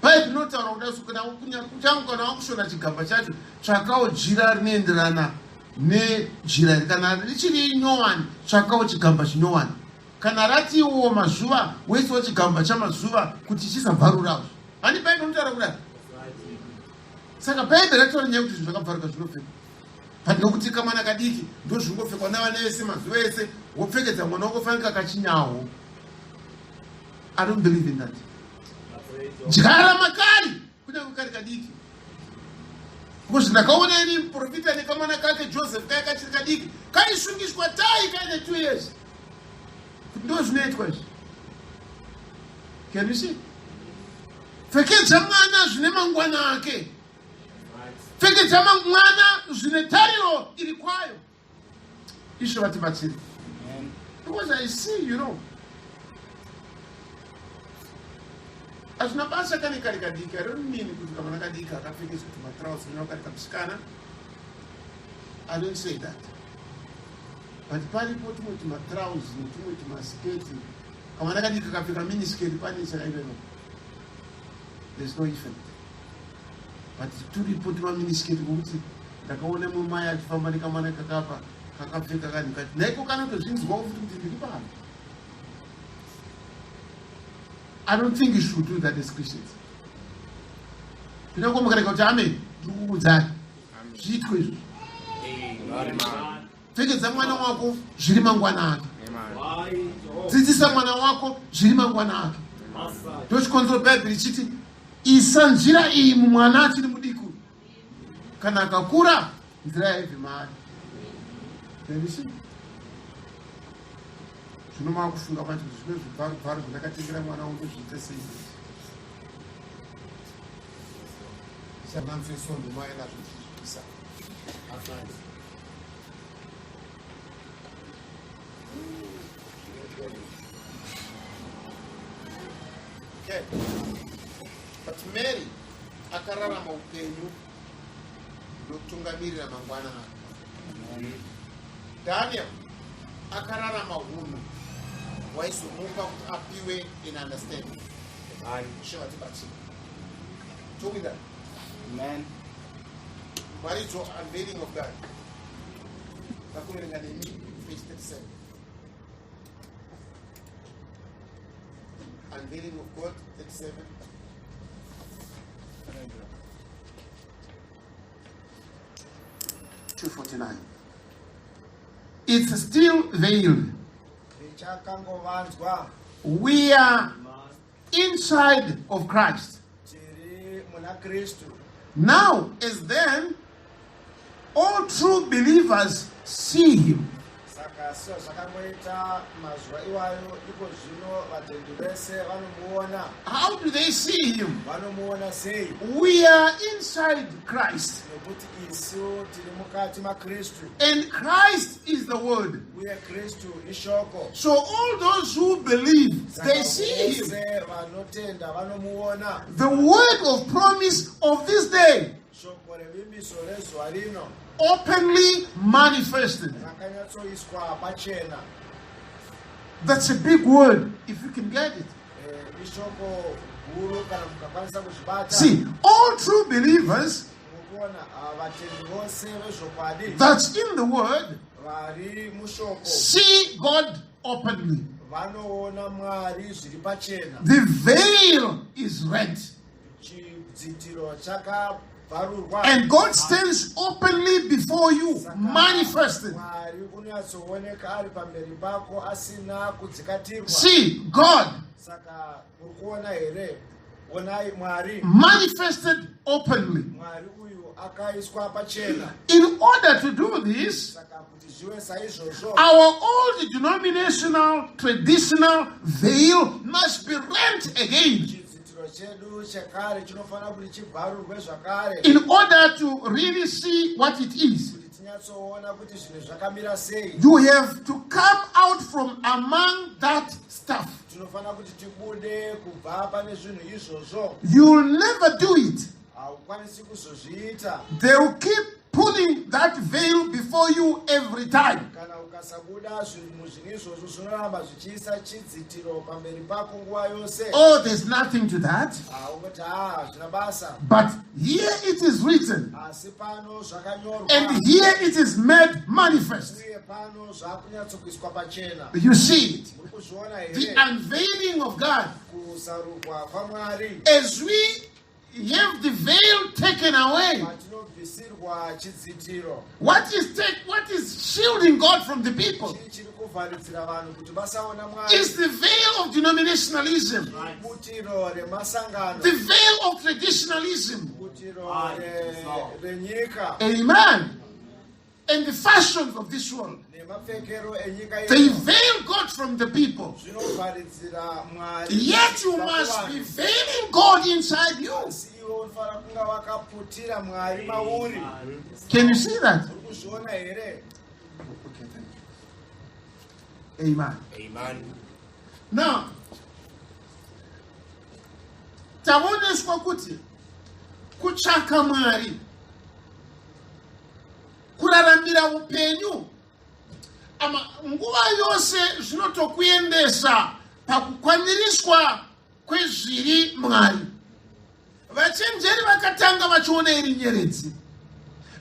Bhaibheri rinotaura kuda su kana kuchangu kana wakushona chigamba chacho tsvakawo jira rinoenderana nejira iri kana richiri nyowani tsvakawo chigamba chinyowani kana ratiwo mazuva woisawo chigamba chamazuva kuti chisabvarurawo hani bhaibheri rinotaura kudai saka bhaibheri rataura nyaya yekuti zvinhu zvakabvaruka zvinopfekwa but nokuti kamwana kadiki ndozvingopfekwa navana vese mazuva ese wopfekedza mwana wako fanika kachinyawo i don't believe in that dyara makari kunyange kari kadiki because ndakaona ini muprofita nekamwana kake joseph kaya kachiri kadiki kaisungiswa tai kaine two years kuti ndo zvinoitwa izvi can you see pfekedza mwana zvine mangwana ake pfekedza mwana zvine tariro iri kwayo ishe vatibatsire because i see you know hazvina basa kane kari kadiki i don't mean kuti kamwana kadiki akapfekedzwa tumatrausi nena kari kamusikana i don't say that but paripo tumwe tumatrausi netumwe tumasketi kamwana kadiki kakapfeka minisketi pane chakaiveva there's no effect but turipo tumaminisketi kwokuti ndakaona mumwe mai achifamba nekamwana kakapa kakapfeka kanhu kati naiko kanotozvinzwawo futi kuti ndiri pano i don't think you should do that as christians kunyange mukarega kuti amen ndiri kukuudzai zviitwe izvo pfekedza mwana wako zviri mangwana ake dzidzisa mwana wako zviri mangwana ake ndochikonzero bhaibheri ichiti isa nzira iyi mumwana achiri mudiki kana akakura nzira yaibve maari zvino makufunga manje kuti zvino zvibvarubvaru zvandakatengera mwana wangu zviite sei sanamfesondo maenazvo tichizvipisa afani Okay. But Mary akararama upenyu ndokutungamirira mangwana ake. Daniel akararama hunhu waizomupa kuti apiwe in understanding. Ishe vatibatsire. Towida. Amen. Maridzo unveiling of God. Takuverenga nemi page 37. Unveiling of God 37. 249. It's still veiled. Richakangovanzwa. We are inside of Christ. Tiri muna Kristu. Now, as then, all true believers see him. Saka sezvakangoita mazuva iwayo, iko zvino vatendi vese vanomuona. How do they see him? Vanomuona sei? We are inside Christ. Nekuti isu tiri mukati maKristu. And Christ is the word. Uye Kristu ishoko. So all those who believe, Saka they see him. vose vanotenda vanomuona. The word of promise of this day. Shoko revimbiso rezuva rino. Openly manifested. Rakanyatsoiswa pachena. That's a big word if you can get it. Eh, ishoko guru kana mukakwanisa kuzvibata. See, all true believers Mukuona ah, vatendi vose vezvokwadi that's in the word vari mushoko see God openly. vanoona Mwari zviri pachena. The veil is rent. Chidzitiro chakabvarurwa. And God stands openly before you, Saka manifested. Mwari unonyatsooneka ari pamberi pako asina kudzikatirwa. See, God. Saka muri kuona here? Onai Mwari manifested openly. Mwari uyu akaiswa pachena. In order to do this, Saka kuti zvive saizvozvo, our old denominational traditional veil must be rent again chidzitiro chedu chekare chinofanira kuti chibvarurwe zvakare in order to really see what it is. kuti tinyatsoona kuti zvinhu zvakamira sei. You have to come out from among that stuff. Tinofanira kuti tibude kubva pane zvinhu izvozvo. You'll never do it. Haukwanisi kuzozviita. They will keep pulling that veil before you every time. Kana ukasabuda muzvinhu izvozvo zvinoramba zvichiisa chidzitiro pamberi pako nguva yose. Oh, there's nothing to that. Haungoti haa hazvina basa. But here it is written, Asi pano zvakanyorwa and here it is made manifest. uye pano zvakunyatsokuiswa pachena. You see it. Muri kuzviona The here unveiling of God. kuzarurwa kwaMwari As we have the veil taken away, patinobvisirwa chidzitiro. what is shielding God from the people Chii chiri kuvharidzira vanhu kuti vasaona Mwari? is the veil of denominationalism, Butiro remasangano, the veil of traditionalism. butiro renyika Amen. And the fashions of this world. nemapfekero enyika They ino veil God from the people. zvinovharidzira Mwari. Yet you kubva must kuvanhu. be veiling God inside you. Asi iwe unofanira kunga wakaputira Mwari mauri. Can you see that? Uri kuzviona here? Okay, thank you. Amen. Amen. Now, taoneswa kuti kutsvaka Mwari, kuraramira upenyu ama nguva yose zvinotokuendesa pakukwaniriswa kwezviri Mwari. Vachenjeri vakatanga vachiona iri nyeredzi.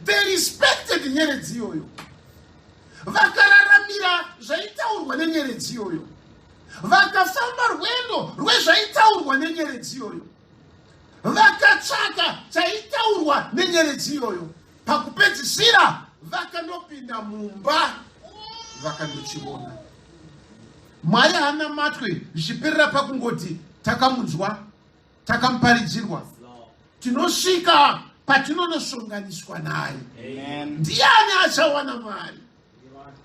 They respected nyeredzi iyoyo. Vakararamira zvaitaurwa nenyeredzi iyoyo. Vakafamba rwendo rwezvaitaurwa nenyeredzi iyoyo. Vakatsvaka chaitaurwa nenyeredzi iyoyo. Pakupedzisira vakandopinda mumba vakandochiona. Mwari haana matwe zvichiperera pakungoti takamunzwa, takamuparidzirwa. Tinosvika patinonosonganiswa naye. Ndiani achawana Mwari?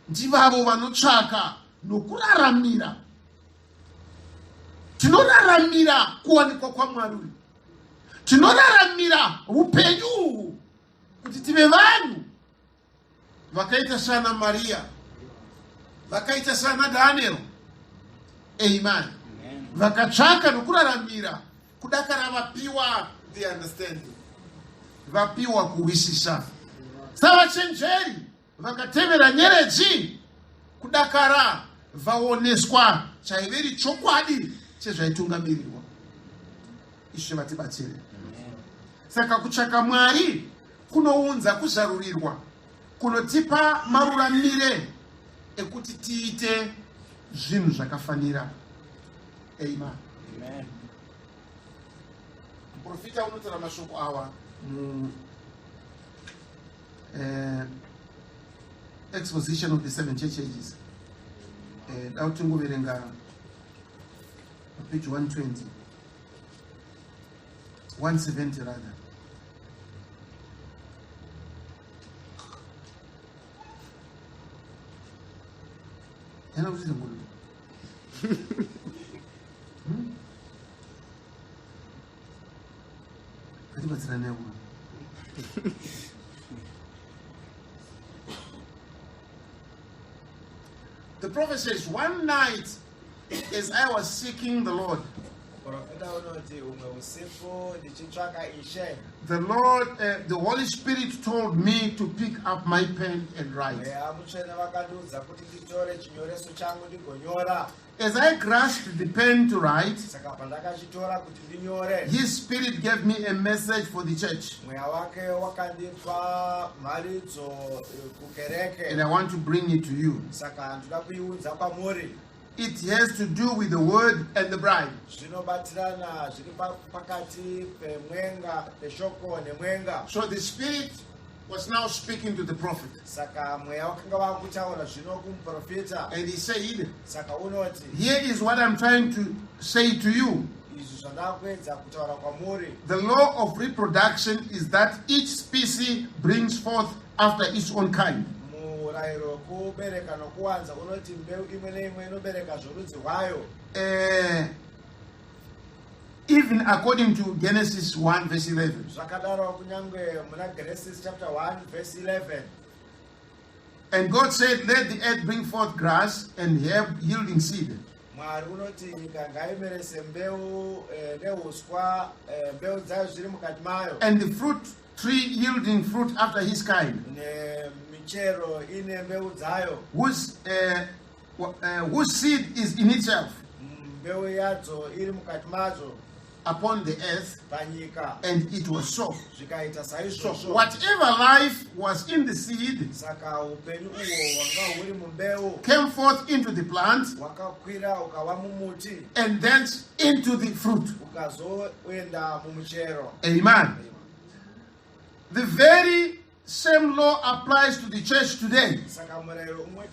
Ndivavo vanotsvaka nokuraramira. Tinoraramira kuwanikwa kwaMwari uyu. Tinoraramira upenyu uhu kuti tive vanhu vakaita sana Maria, vakaita sana Daniel. Amen. Vakatsvaka nokuraramira kudakara vapiwa the understanding, vapiwa kuhwisisa. Savachenjeri vakatevera nyeredzi kudakara vaoneswa chaiveri chokwadi chezvaitungamirirwa. Ishe vatibatsire. Saka kutsvaka Mwari kunounza kuzarurirwa kunotipa maruramire ekuti tiite zvinhu zvakafanira. Amen. Amen. Muprofita unotaura mashoko awa mu exposition of the seven church ages. Da kuti tingoverenga page 120, 170 rather. Yana kuchita ngulu. Ngatibatsirane kuno. The prophet says, one night as I was seeking the Lord, Muprofita unoti umwe usiku ndichitsvaka Ishe, the Lord, the Holy Spirit told me to pick up my pen and write. Mweya Mutsvene vakandiudza kuti nditore chinyoreso changu ndigonyora. As I grasped the pen to write, Saka pandakachitora kuti ndinyore, His Spirit gave me a message for the church. Mweya wake wakandipa mharidzo kukereke. And I want to bring it to you. Saka ndoda kuiudza kwamuri. It has to do with the word and the bride. Zvinobatirana zviri pakati pemwenga, peshoko nemwenga. So the Spirit was now speaking to the prophet. Saka mweya wakanga wakutaura zvino kumuprofita. And he said, Saka unoti, here is what I'm trying to say to you. Izvi zvandakuedza kutaura kwamuri. The law of reproduction is that each species brings forth after its own kind. Murayiro wekubereka nokuwanza unoti mbeu imwe neimwe inobereka zvorudzi rwayo. Even according to Genesis 1, verse 11. Zvakadaro kunyange muna Genesis chapter 1 verse 11. And God said, "Let the earth bring forth grass and herb yielding seed, Mwari unoti nyika ngaimerese mbeu neuswa mbeu dzayo zviri mukati mayo and the fruit tree yielding fruit after his kind, nemichero ine mbeu dzayo whose seed is in itself mbeu yadzo iri mukati madzo upon the earth." panyika." And it was so. Zvikaita So, saizvozvo. whatever life was in the seed Saka upenyu uhwo hwanga huri mumbeu came forth into the plant hwakakwira ukava mumuti and thence into the fruit. Ukazoenda mumuchero. Amen. The very same law applies to the church today. Saka murayiro umwe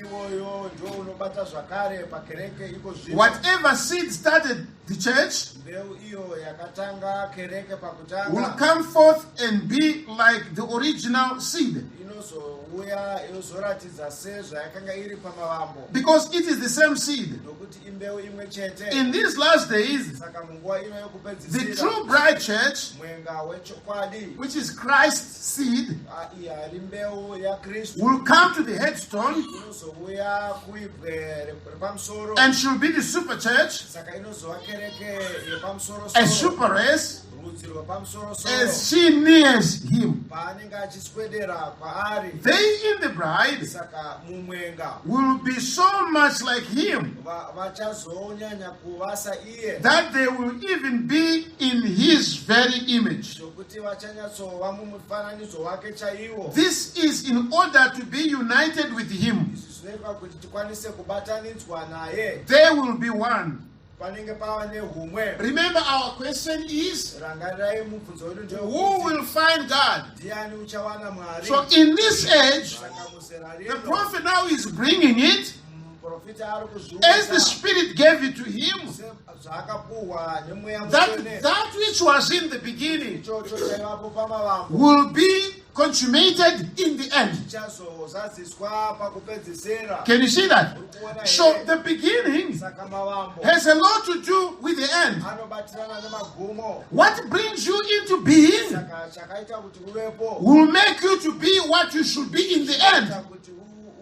iwoyo ndo unobata zvakare pakereke iko zvino. Whatever seed started the church Mbeu iyo yakatanga kereke will pakutanga come forth and be like the original seed inozouya yozoratidza sezvayakanga iri pamavambo because it is the same seed. Nokuti imbeu imwe chete. In these last days, Saka munguva ino the yekupedzisira true bride church, mwenga wechokwadi which is Christ's seed, iya ari mbeu yaKristu will come to the headstone inozouya kuibwe repamusoro and she'll be the super church, saka inozova kereke yepamusoro a super race, rudzi rwepamusoro soro as she nears him. Paanenge achiswedera kwaari. They in the bride Saka mumwenga will be so much like him vachazonyanya kuva saiye that they will even be in his very image. Zvokuti vachanyatsova mumufananidzo wake chaiwo. This is in order to be united with him. Izvi zvinoitwa kuti tikwanise kubatanidzwa naye. They will be one. Panenge pava nehumwe. Remember, our question is, Rangarirai mubvunzo wedu who ndewekuti will find God? Ndiani uchawana Mwari? So, in this age, Saka muzera the rino prophet now is bringing it muprofita ari as the kuzviunza Spirit gave it to him. Sezvaakapuhwa nemweya That mutsvene. that which was in the beginning Ichocho chaivapo pamavambo will be consummated in the end. Chichazozadziswa pakupedzisira. Can you see that? Uri kuona So here? the beginning Saka mavambo has a lot to do with the end. anobatirana nemagumo. What brings you into being Saka chakaita kuti uvepo will make you to be what you should be in the end. chaita kuti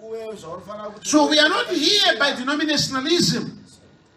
uve zvaunofanira kuti So uve we are not here by denominationalism.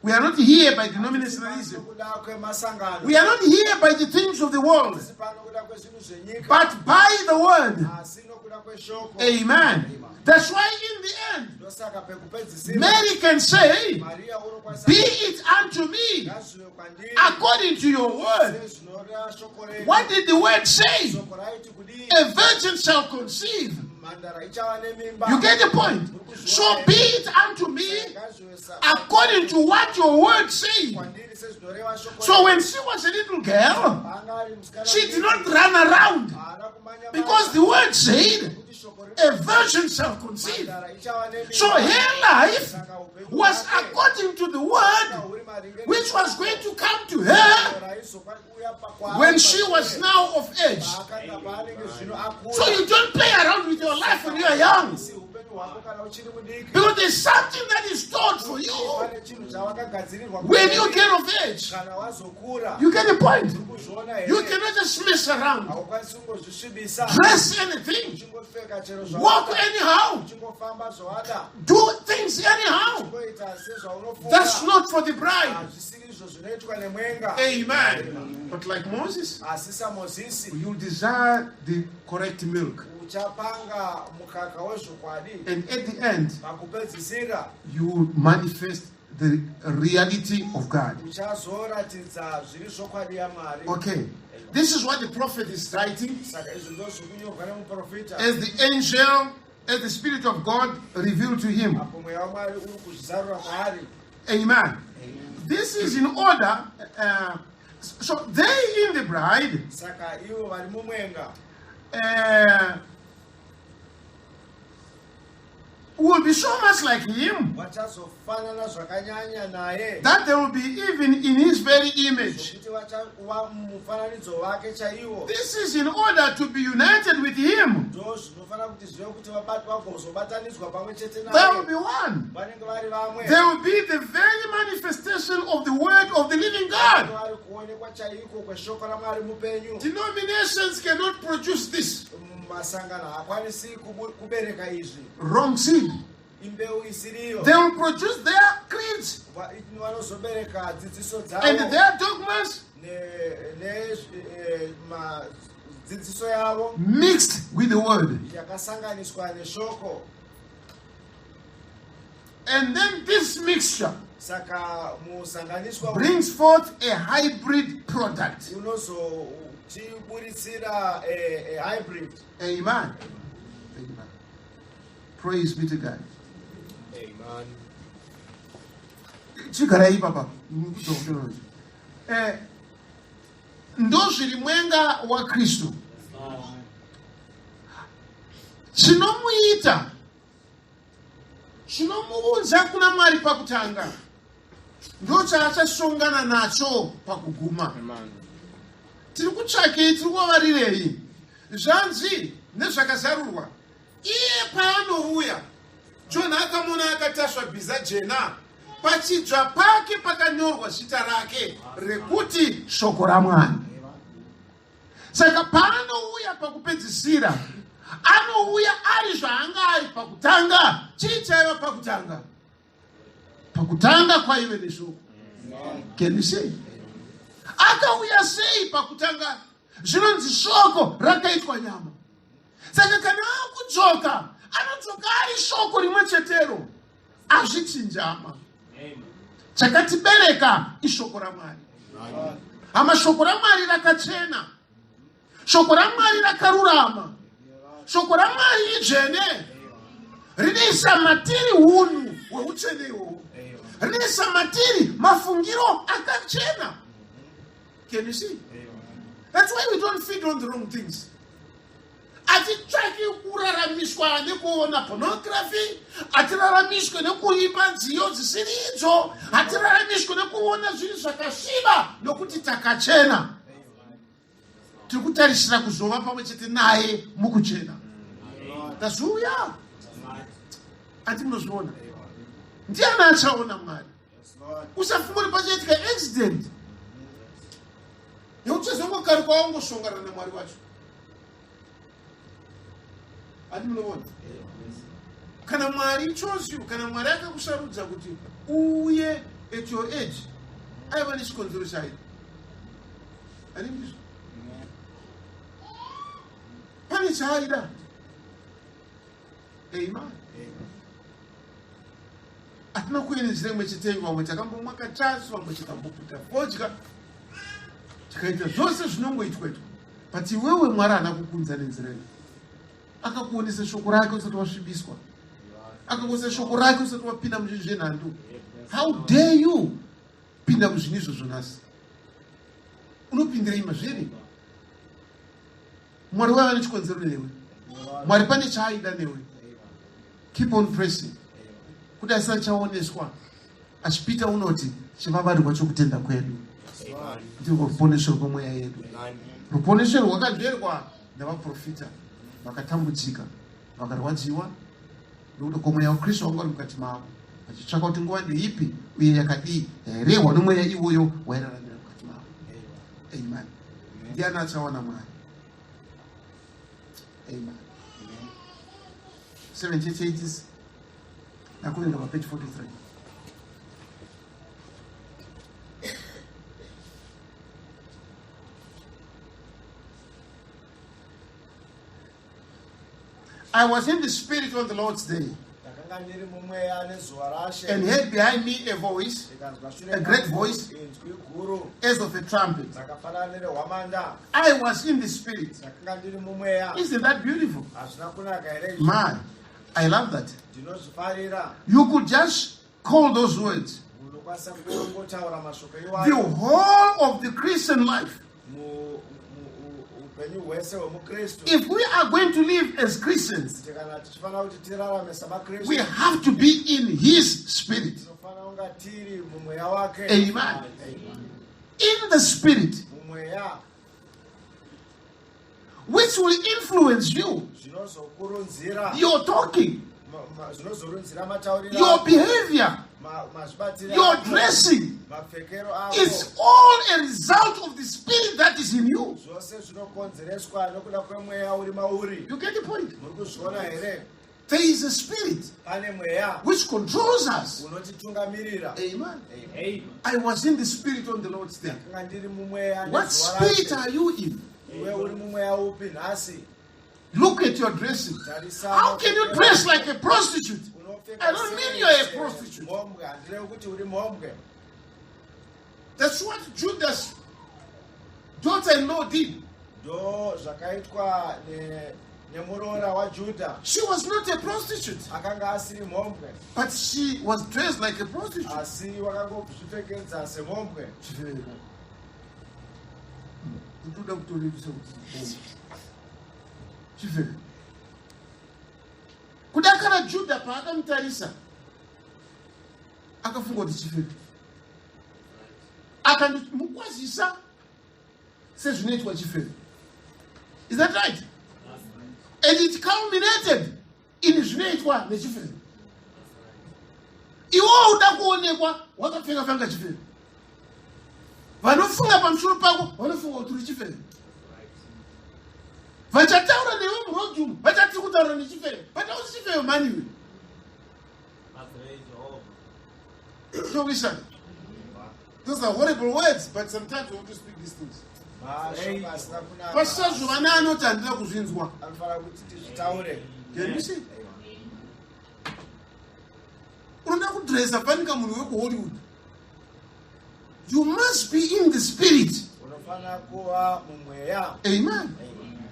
We are not here by denominationalism. Nokuda kwemasangano. We are not here by the things of the world, Hatisi pano kuda kwezvinhu zvenyika but by the word. Asi nokuda kweshoko. Amen. That's why in the end, Ndosaka pekupedzisira Mary can say, Mariya unokwanisa "Be it unto me ngazvive kwandiri according to your word." sezvinoreva shoko renyu. What did the word say? Shoko raiti kudii? A virgin shall conceive. Mhandara ichava nemimba. You get the point? So be it unto me Ngazvive according to what your word says. kwandiri sezvinoreva shoko So when she was a little girl, Paanga ari musikana she did mudiki, not run around haana kumhanya because the word said, kuti shoko "A virgin shall conceive." mhandara ichava nemimba. So her life Saka upenyu was hwake according to the word huri maringe which was going to come to her raizouya kwaari when she was pashure now of age. paakanga paanenge zvino akura. So you don't play around with your life when you are young. Asi upenyu hwako kana uchiri mudiki Because there's something that is stored for you pane chinhu chawakagadzirirwa when you get of age. kana wazokura. You get the point? Uri kuzviona You here? cannot just mess around, Haukwanisi kungozvisvibisa dress anything, uchingopfeka chero walk zvawada anyhow, uchingofamba zvawada do things anyhow. uchingoita sezvaunofunga. That's not for the bride. Hazvisiri izvo zvinoitwa nemwenga. Amen. But like Moses, Asi saMozisi you desire the correct milk. Uchapanga mukaka wezvokwadi. And at the end, Pakupedzisira you manifest the reality of God. Uchazoratidza zviri zvokwadi yaMwari. Okay. This is what the prophet is writing Saka izvi ndo zviri kunyorwa nemuprofita as the angel, as the Spirit of God revealed to him. Apo mweya waMwari uri kuzvizarura kwaari. Amen. This is in order. So they in the bride Saka ivo vari mumwenga Will be so much like him Vachazofanana zvakanyanya naye that they will be even in his very image. zvokuti vachava mumufananidzo wake chaiwo. This is in order to be united with him. Ndo zvinofanira kuti zvive kuti vagozobatanidzwa pamwe chete They will naye. be one. Vanenge vari vamwe. They will be the very manifestation of the word of the living God. Vanenge vari kuonekwa chaiko kweshoko raMwari mupenyu. Denominations cannot produce this. Masangano haakwanisi kubereka izvi. Wrong seed. Imbeu isiriyo. They will produce their creeds Vanozobereka dzidziso and dzavo their dogmas nedzidziso yavo mixed with the word. yakasanganiswa neshoko. And then this mixture Saka musanganiswa uyu brings forth a hybrid product. unozotiburitsira a hybrid. Amen. Amen. Praise be to God. Amen. Chigarai ipapa. Ndozviri mwenga waKristu. Chinomuita, chinomuunza kuna Mwari pakutanga, ndochaachasongana nacho pakuguma. Amen. Tiri kutsvakei? Tiri kuvavarirei? Zvanzi nezvakazarurwa, iye paanouya, Jona akamuona akatasva bhiza jena, pachidzva pake pakanyorwa zita rake rekuti Shoko raMwari. Saka paanouya pakupedzisira, anouya ari zvaanga ari pakutanga. Chii chaiva pakutanga? Pakutanga kwaive neshoko. Can you see? Akauya sei pakutanga? Zvinonzi shoko rakaitwa nyama. Saka kana akudzoka, anodzoka ari shoko rimwe chetero, azvichinjama. Chakatibereka ishoko raMwari. Hama, shoko raMwari rakachena, shoko raMwari rakarurama, shoko raMwari idzvene, rinoisa matiri unhu hweutsvene ihwohwo, rinoisa matiri mafungiro akachena. Can you see? That's why we don't feed on the wrong things. Hatitsvaki kuraramiswa nekuona pornography, hatiraramiswe nekuimba nziyo dzisiri idzo, hatiraramiswe nekuona zvinhu zvakasviba, nokuti takachena. Tiri kutarisira kuzova pamwe chete naye mukuchena. Tazviuya ati munozviona, ndiani achaona Mwari? Usafunga kuti pachaitika accident yekuti uchazongokaruka wangosongana naMwari wacho. Ati munoona, kana Mwari chose you, kana Mwari akakusarudza kuti uuye at your age, aiva nechikonzero chayo. Ani ndizvo, pane chaaida. Amen. Hatina kuuya nenzira imwe cheteyo. Vamwe takambomwa kachasu, vamwe tikamboputa fodya, tikaita zvose zvinongoitwa itwa, but iwewe Mwari haana kukunza nenzira iyo. Akakuonesa shoko rake usati wasvibiswa, akakuonesa shoko rake usati wapinda muzvinhu zvenhando. How dare you pinda muzvinhu izvozvo nhasi? Unopindirei mazviri? Mwari waiva nechikonzero newe. Mwari pane chaaida newe. Keep on pressing kuti asati chaoneswa. Achipita unoti chivavarirwa chokutenda kwedu ndirwo ruponeso rwemweya yedu, ruponeso rwakanzverwa navaprofita vakatambudzika, vakarwadziwa nokuda kwomweya waKristu wanga uri mukati mavo, vachitsvaka kuti nguva ndeipi uye yakadii yairehwa nomweya iwoyo wairaramira mukati mavo. Amen. Ndiani achawana Mwari? Amen. Seven Church Ages, nakuverenga papeji 43. I was in the Spirit on the Lord's day Ndakanga ndiri mumweya nezuva raShe and heard behind me a voice ndikanzwa shure a great kwangu voice inzwi guru as of a trumpet. rakafanana nerehwamanda. I was in the Spirit. Ndakanga ndiri mumweya. Isn't that beautiful? Hazvina kunaka here izvi? My, I love that. Ndinozvifarira. You could just call those words Munokwanisa kungotaura mashoko the iwayo whole of the Christian life. mu- mu- Upenyu hwese hwemukristu. If we are going to live as Christians, Kuti kana tichifanira kuti tirarame we samakristu, have to be in His Spirit. tinofanira kunga tiri mumweya wake. Amen. In the Spirit, Mumweya. Which will influence you, Zvinozokurunzira your talking, zvinozorunzira matauriro your ako, behavior, mazvibatiro your ako, dressing. mapfekero ako. It's all a result of the Spirit that is in you. Zvose zvinokonzereswa nokuda kwemweya uri mauri. You get the point? Muri kuzviona here? There is a spirit Pane mweya which controls us. unotitungamirira. Amen. Amen. I was in the Spirit on the Lord's day. Ndakanga ndiri mumweya What nezuva spirit raShe. are you in? Iwe uri mumweya upi nhasi? Look at your dressing. Tarisa How can you mapfekero dress ako. like a prostitute? Unopfeka I don't mean sei you are a prostitute. semhombwe. Handirevi kuti uri mhombwe. That's what Judas' daughter-in-law did. Ndo zvakaitwa nemuroora waJudha. She was not a prostitute, Akanga asiri mhombwe, but she was dressed like a prostitute. asi wakangozvipfekedza semhombwe. Ndoda kutorevisa kuti chifeve kudakara Judha paakamutarisa akafunga kuti chifeve, akandomukwazisa sezvinoitwa chifeve. Is that right? And it culminated in zvinoitwa nechifeve. Iwewo uda kuonekwa wakapfeka fanga chifeve, vanofunga pamusoro pako vanofunga kuti uri chifeve, vachataura newe muroad umu vachati kutaura nechifeve, but hausi chifeve maniwe. So those are horrible words, but sometimes we want to speak these things. Mashoko asina kunaka. Pasazova neanoti handina kuzvinzwa. Anofanira kuti tizvitaure. Can you see? Unoda kudresa fanika munhu wekuHollywood, you must be in the Spirit. Unofanira kuva mumweya. Amen.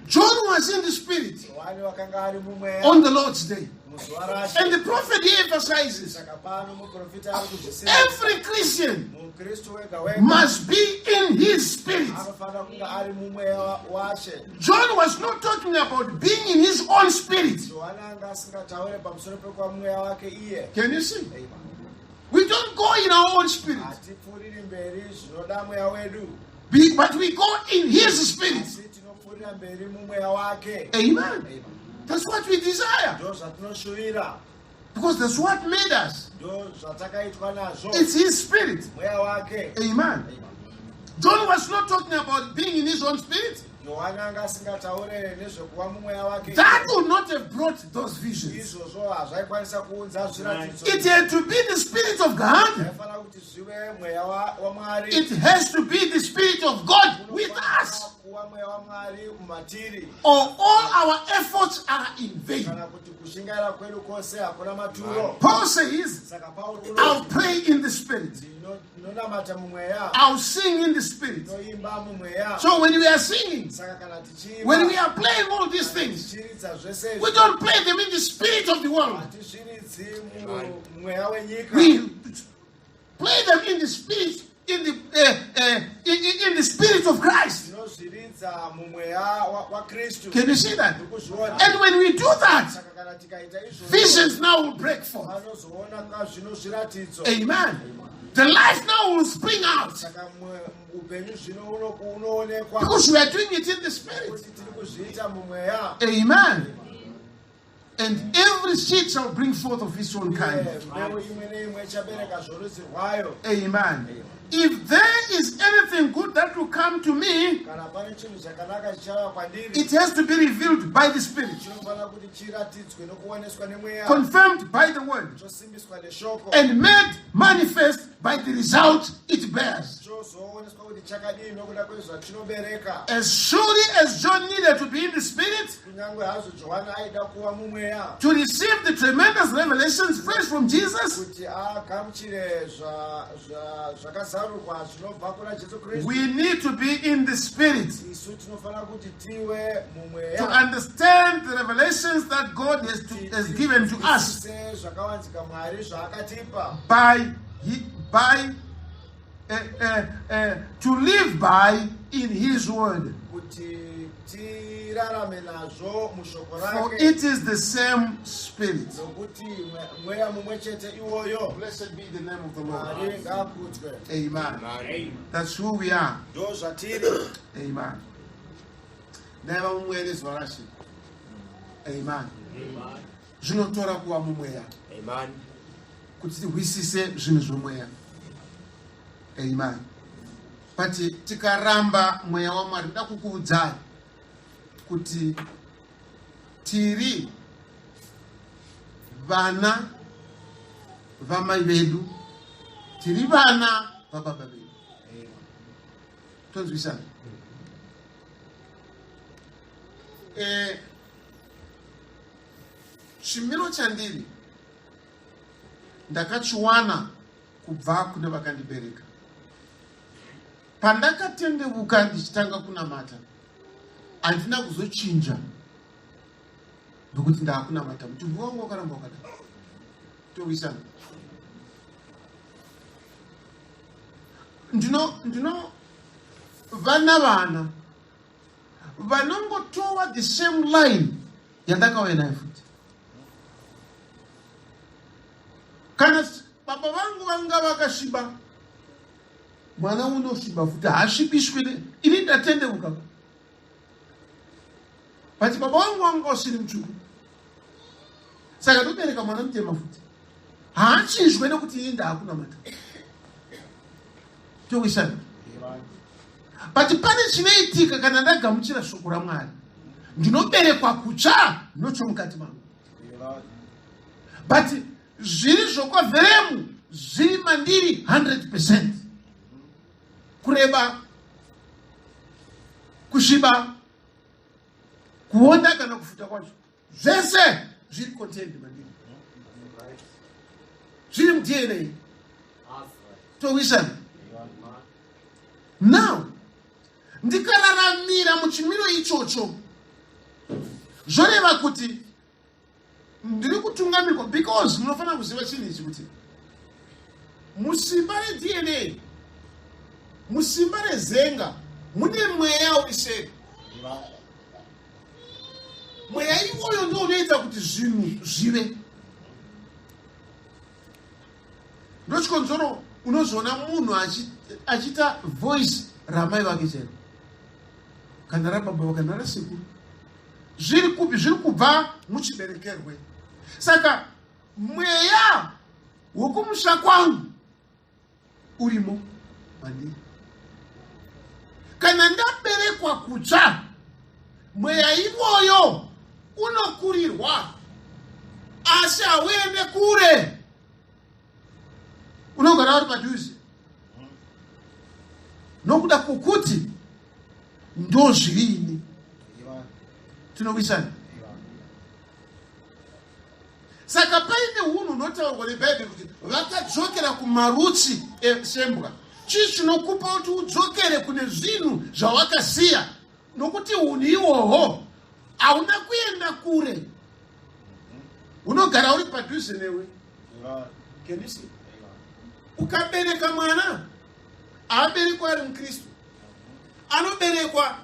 John was in the Spirit Johani wakanga ari mumweya on the Lord's day. Muzuva raShe. And the prophet here emphasizes Saka pano muprofita ari kuzvisimbisa. every Christian Mukristu wega wega must be in his spirit. anofanira kunge ari mumweya waShe. John was not talking about being in his own spirit. Johani anga asingataure pamusoro pekuva mumweya wake iye. Can you see? We don't go in our own spirit, Hatipfuuriri mberi zvinoda mweya wedu, but we go in his Spirit. asi tinopfuurira mberi mumweya wake. Amen. That's what we desire Ndo zvatinoshuvira. because that's what made us. Ndo zvatakaitwa nazvo. It's his Spirit. Mweya wake. Amen. John was not talking about being in his own spirit. Johani anga asingataure nezvekuva mumweya wake. That would not have brought those visions. Izvozvo hazvaikwanisa kuunza zviratidzo. It had to be the Spirit of God. Zvaifanira kuti zvive mweya waMwari. It has to be the Spirit of God with us, Kuva mweya waMwari mumatiri, or all our efforts are in vain. kana kuti kushingaira kwedu kwose hakuna maturo. Paul says, Saka Pauro "I'll unoti, pray in the Spirit, "Ndinonamata mumweya, I'll sing in the Spirit." ndinoimba mumweya." So when we are singing, Saka kana tichiimba, when we are playing all these things, tichiridza zvese we izvi, don't play them in the spirit of the world. hatizviridzi mumweya wenyika. We play them in the spirit, in the Spirit of Christ. Tinozviridza mumweya waKristu. Can you see that? Uri kuzviona? And when we do that, Saka kana tikaita izvozvo, visions now will break forth. vanozoona kazvino zviratidzo. Amen. The life now will spring out Saka upenyu zvino unoonekwa because we are doing it in the Spirit. kuti tiri kuzviita mumweya. Amen. And every seed shall bring forth of its own kind. Uye mbeu imwe neimwe ichabereka zvorudzi rwayo. Amen. If there is anything good that will come to me, Kana pane chinhu chakanaka chichauya kwandiri, it has to be revealed by the Spirit, chinofanira kuti chiratidzwe nokuoneswa nemweya, confirmed by the word, chosimbiswa neshoko, and made manifest by the result it bears. chozooneswa kuti chakadii nokuda kwezvachinobereka. As surely as John needed to be in the Spirit Kunyange hazvo Johani aida kuva mumweya to receive the tremendous revelations fresh from Jesus, kuti agamuchire zvakazarurwa zvinobva kuna Jesu Kristu, we need to be in the Spirit isu tinofanira kuti tive to mumweya understand the revelations that God has given to us tinzwisise zvakavanzika Mwari zvaakatipa by to live by in His Word. Kuti Kuti tirarame nazvo mushoko For rake. it is the same spirit. Nokuti mweya mumwe chete iwoyo. Blessed be the name of the Lord. Mwari ngaakudzwe. Amen. Amen. That's who we are. Ndo zvatiri. Amen. Ndaiva mumweya nezuva raShe. Amen. Zvinotora kuva mumweya Amen. Kuti tihwisise zvinhu zvomweya. Amen. But tikaramba mweya waMwari, ndoda kukuudzai kuti tiri vana vamai vedu, tiri vana vababa vedu. Tonzwisana? Chimiro chandiri ndakachiwana kubva kune vakandibereka. Pandakatendevuka ndichitanga kunamata, handina kuzochinja nokuti ndaakunamata. Mutumbi wangu wakaramba wakadaro. Towisana. Ndino vana vanongotova the same line yandakauya nayo futi. Kana baba vangu vanga vakasviba, mwana unosviba futi, haasvibiswi. Ini ndatendeuka, but baba vangu vanga vasiri mutsvuku, saka ndobereka mwana mutema futi, haachinjwe nekuti ini ndaakunamata. Towisana? But pane chinoitika kana ndagamuchira shoko raMwari, ndinoberekwa kutsva nochomukati mangu, but zviri zvokwavheremu zviri mandiri 100%. Kureba, kusviba, kuonda kana kufuta kwacho, zvese zviri contained mandiri, zviri muDNA. Towisana? Now ndikararamira muchimiro ichocho, zvoreva kuti ndiri kutungamirwa, because munofanira kuziva chinhu ichi, kuti musimba reDNA, musimba rezenga, mune mweya uri seri. Mweya iwoyo ndo unoita kuti zvinhu zvive. Ndochikonzero unozoona munhu achiita voice ramai vake chero, kana rababa, kana rasekuru. Zviri kupi? Zviri kubva muchiberekerwe. Saka mweya wokumusha kwangu urimo mandiri. Kana ndaberekwa kutsva, mweya iwoyo unokurirwa, asi hauende kure, unogara uri padhuze, nokuda kwokuti ndo zvirini. Tinowisana? Saka paine unhu unotaurwa neBhaibheri kuti vakadzokera kumarutsi esembwa. Chii chinokupa kuti udzokere kune zvinhu zvawakasiya? Nokuti unhu ihwohwo hauna kuenda kure, unogara uri padhuze newe. Can you see? Ukabereka mwana, haaberekwa ari muKristu, anoberekwa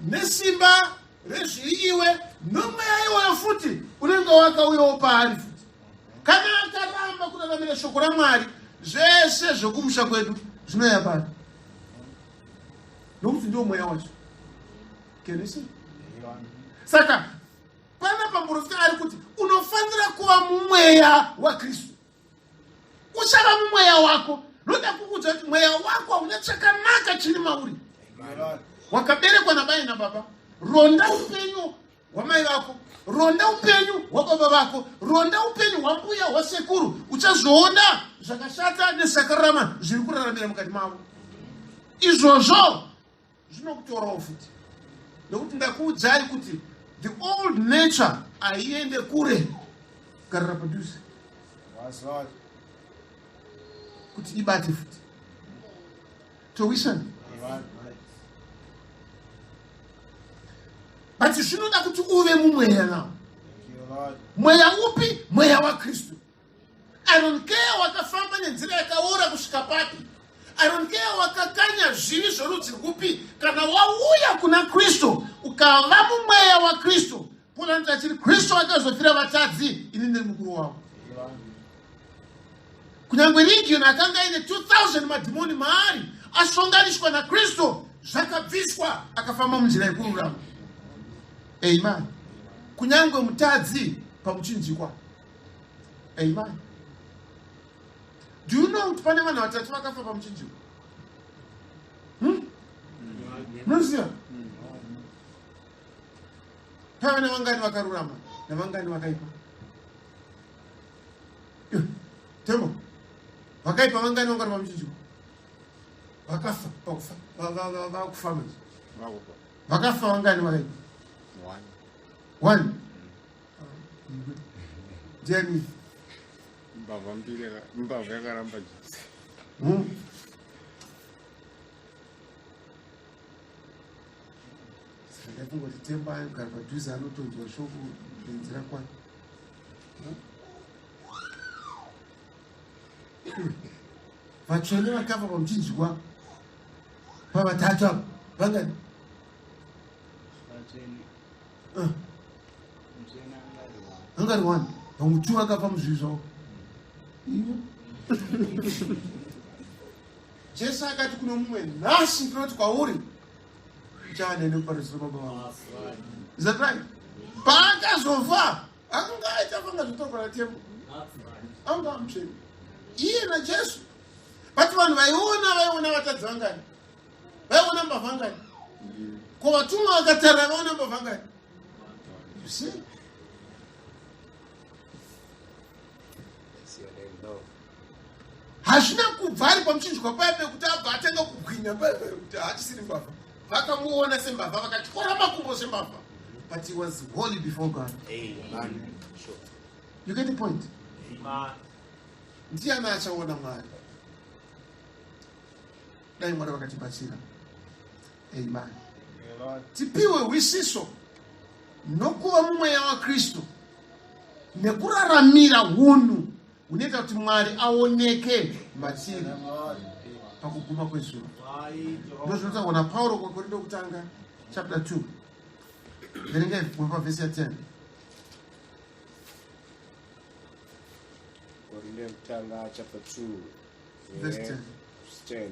nesimba rezviri iwe, nomweya iwoyo futi unenge wakauyawo paari futi. Kana akaramba kuraramira shoko raMwari, zvese zvokumusha kwedu zvinoya pari, nokuti ndiwo mweya wacho. Can you see? Saka pana pamuprofita ari kuti unofanira kuva mumweya waKristu. Usava mumweya wako. Noda kukuudza kuti mweya wako hauna chakanaka chiri mauri. Wakaberekwa nabai nababa, ronda upenyu hwamai vako, ronda upenyu hwababa vako, ronda upenyu hwambuya, hwasekuru, uchazoona zvakashata nezvakarurama zviri kuraramira mukati mavo. Izvozvo zvinokutorawo futi, nekuti ndakuudzai kuti the old nature haiende kure, garira padhuze kuti ibate futi. Towisana? But zvinoda kuti uve mumweya nawo. Mweya upi? Mweya waKristu. I don't care wakafamba nenzira yakaora kusvika papi. I don't care wakakanya zvivi zvorudzi rwupi, kana wauya kuna Kristu ukava mumweya waKristu, Paul anoti achiri Kristu akazofira vatadzi, ini ndiri mukuru wavo. Kunyange Legion akanga aine 2000 madhimoni maari asonganiswa naKristu, zvakabviswa akafamba munzira yekururama. Amen. Kunyange mutadzi pamuchinjikwa. Amen. Do you know kuti pane vanhu vatatu vakafa pamuchinjikwa? Munoziva? Paiva nevangani vakarurama navangani vakaipa? Tembo. Vakaipa vangani vanga vari pamuchinjikwa? Vakafa pakufa. Vakufa manje. Vakafa vangani vakaipa? One. One. Ndiani? Mbavha mbiri, mbavha yakaramba Jesu. Saka ndafunga kuti Temba anogara padhuze anotonzwa shoko benzi rakwana. Vatsvene vakafa pamuchinjikwa pavatatu apa vangani? Angari one. Vamwe two vakafa muzvivi zvavo. Jesu akati kuno mumwe, nhasi ndinoti kwauri uchava neni kuparudziro baba vangu. Is that right? Paakazofa akanga aitafanga zvotaurwa naTembo, anga amutsvene iye naJesu. But vanhu vaiona vaiona vatadzi vangani, vaiona mbavha ngani, ko vatumwa vakatarira vaona mbavha ngani? You see? Hazvina kubva ari pamuchinjikwa paya pekuti abva atanga kubwinya paya paya kuti haachisiri mbavha. Vakamuona sembavha, vakatyora makumbo sembavha, but he was holy before God. Amen. Sure. You get the point? Amen. Ndiani achaona Mwari? Dai Mwari vakatibatsira. Amen. Tipiwe hwisiso nokuva mumweya waKristu nekuraramira hunhu hunoita kuti Mwari aoneke matiri pakuguma kwezuva. Ndozvinotaurwa naPauro kwaKorinto kutanga chapter 2. Verengai kubva pavhesi ya 10. Korinto yekutanga chapter 2 Verse 10. Verse 10.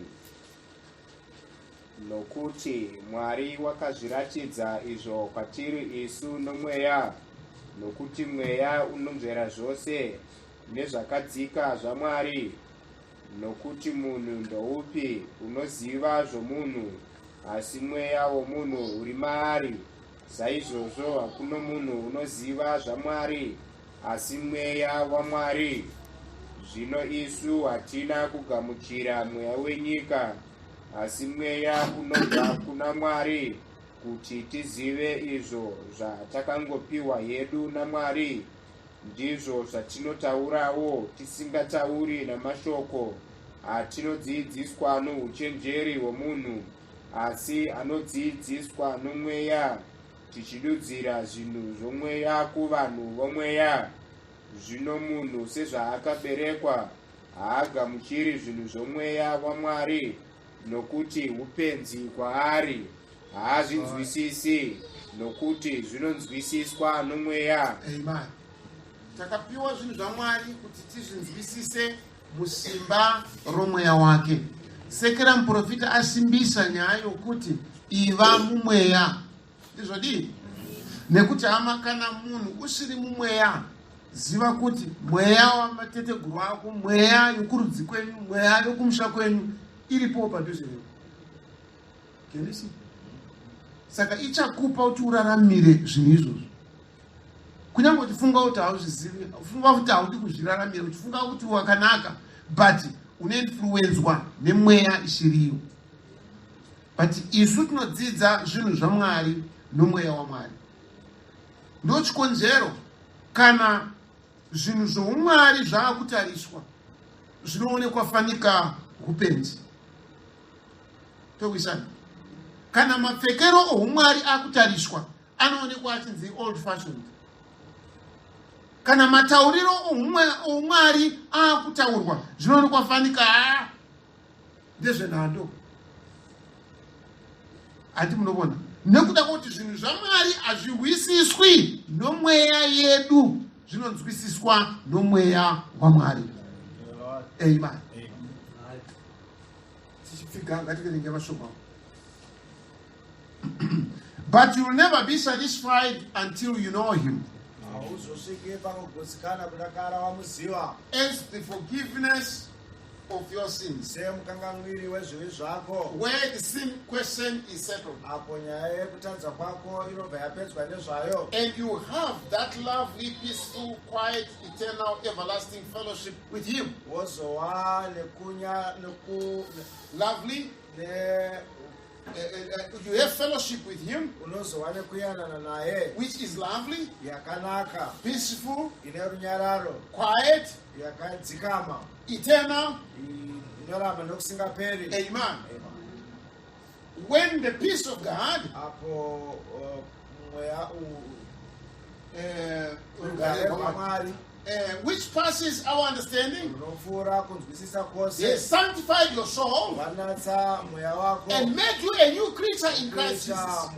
Nokuti Mwari wakazviratidza izvo kwatiri isu noMweya, nokuti Mweya unonzvera zvose, nezvakadzika zvaMwari. Nokuti munhu ndoupi unoziva zvomunhu, asi mweya womunhu uri maari? Saizvozvo hakuno munhu unoziva zvaMwari, asi mweya waMwari. Zvino isu hatina kugamuchira mweya wenyika, asi mweya unobva kuna Mwari, kuti tizive izvo zvatakangopiwa hedu naMwari. Ndizvo zvatinotaurawo, tisingatauri namashoko atinodziidziswa nouchenjeri hwomunhu, asi anodziidziswa noMweya, tichidudzira zvinhu zvomweya kuvanhu vomweya. Zvino munhu sezvaakaberekwa haagamuchiri zvinhu zvomweya waMwari, nokuti upenzi kwaari, haazvinzwisisi, nokuti zvinonzwisiswa nomweya. Amen. Takapiwa zvinhu zvaMwari kuti tizvinzwisise musimba romweya wake. Sekera muprofita asimbisa nyaya yokuti iva mumweya. Ndizvodii? Nekuti hama, kana munhu usiri mumweya, ziva kuti mweya wamateteguru ako, mweya yokurudzi kwenyu, mweya yokumusha kwenyu iripowo padhuze newe. Can you see? Saka ichakupa kuti uraramire zvinhu izvozvo. Kunyange uchifunga kuti hauzvizivi, uchifunga kuti haudi kuzviraramira, uchifunga kuti wakanaka, but unoinfluenzwa nemweya isiriyo. But isu tinodzidza zvinhu zvaMwari nomweya waMwari. Ndochikonzero kana zvinhu zvoumwari zvaakutariswa zvinoonekwa fanika hupenzi. Towisana. Kana mapfekero oumwari akutariswa anoonekwa achinzi old fashioned. Kana matauriro oumwari akutaurwa zvinoonekwa fanika. Ndezvenhando, handi munovona? Nekuda kwekuti zvinhu zvaMwari hazvihwisiswi nomweya yedu, zvinonzwisiswa nomweya waMwari. Amen. Tichipfiga, ngativerenge mashoko avo. But you'll never be satisfied until you know him Hauzosviki pakugutsikana kudakara wamuziva as the forgiveness of your sins, semukanganwiri wezvivi zvako, where the sin question is settled apo nyaya yekutadza kwako inobva yapedzwa nezvayo, and you have that lovely, peaceful, quiet, eternal, everlasting fellowship with him. Wozova nekunya neku Lovely, ne you have fellowship with him, unozova nekuyanana naye, which is lovely, yakanaka, peaceful, ine runyararo, quiet, yakadzikama, eternal. Inoramba nokusingaperi. Amen. Amen. When the peace of God, Apo mweya rugare rwaMwari, which passes our understanding, runopfuura kunzwisisa kwose, has sanctified your soul vanatsa mweya wako and made you a new creature in Christ kuita Jesus.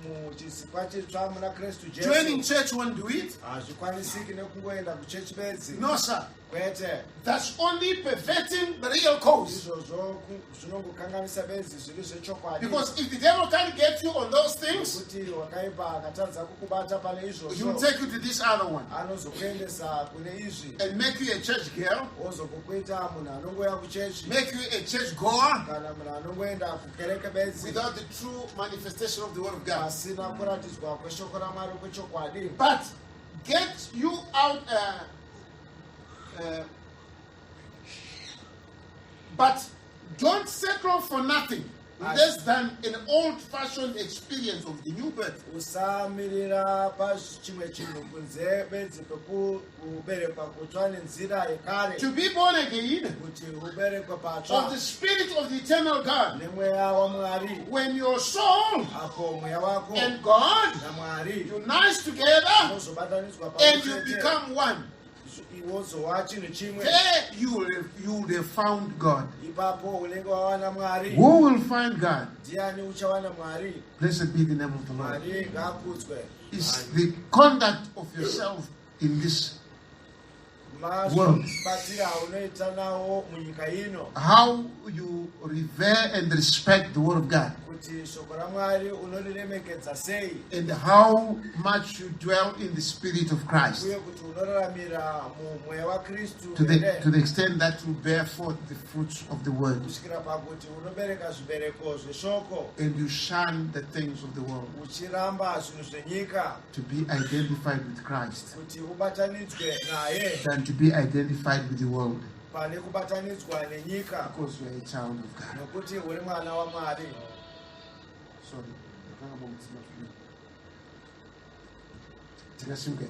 Muchisikwa chitsva muna Kristu Joining Jesu. church won't do it. Hazvikwanisiki nekungoenda kuchechi bedzi. No, sir. Kwete. That's only perverting the real cause. Izvozvo zvinongokanganisa bedzi zviri zvechokwadi. Because if the devil can't get you on those things, Kuti wakaipa akatadza kukubata pane he will izvozvo, take you to this other one anozokuendesa kune izvi and make you a church girl, ozokukuita munhu anongoya kuchechi, make you a church goer kana munhu anongoenda kukereke bedzi without the true manifestation of the word of God. Pasina kuratidzwa kweshoko raMwari kwechokwadi. But get you out. But don't settle for nothing less than an old-fashioned experience of the new birth. Usamirira pachimwe chinhu kunze bedzi pekuberekwa kutsva nenzira yekare. To be born again Kuti uberekwe of patsva the Spirit of the eternal God. nemweya waMwari. When your soul Apo mweya wako and God naMwari unites together unozobatanidzwa and you pamwe chete, become one, wozova chinhu chimwe, there you will have found God. Ipapo unenge wawana Mwari. Who will find God? Ndiani uchawana Mwari? Blessed be the name of the Lord. Mwari ngaakudzwe. It's the conduct of yourself in this world. Mabatiro aunoita nawo munyika ino. How you revere and respect the word of God. Kuti shoko raMwari unoriremekedza sei. And how much you dwell in the Spirit of Christ. Uye kuti unoraramira mumweya waKristu To the, here, to the extent that you bear forth the fruits of the word. Kusvikira pakuti unobereka zvibereko zveshoko. And you shun the things of the world. Uchiramba zvinhu zvenyika. To be identified with Christ Kuti ubatanidzwe naye than to be identified with the world. Pane kubatanidzwa nenyika. Because you are a child of God. Nokuti uri mwana waMwari. Sorry. Ndakanga. Tingasimukei.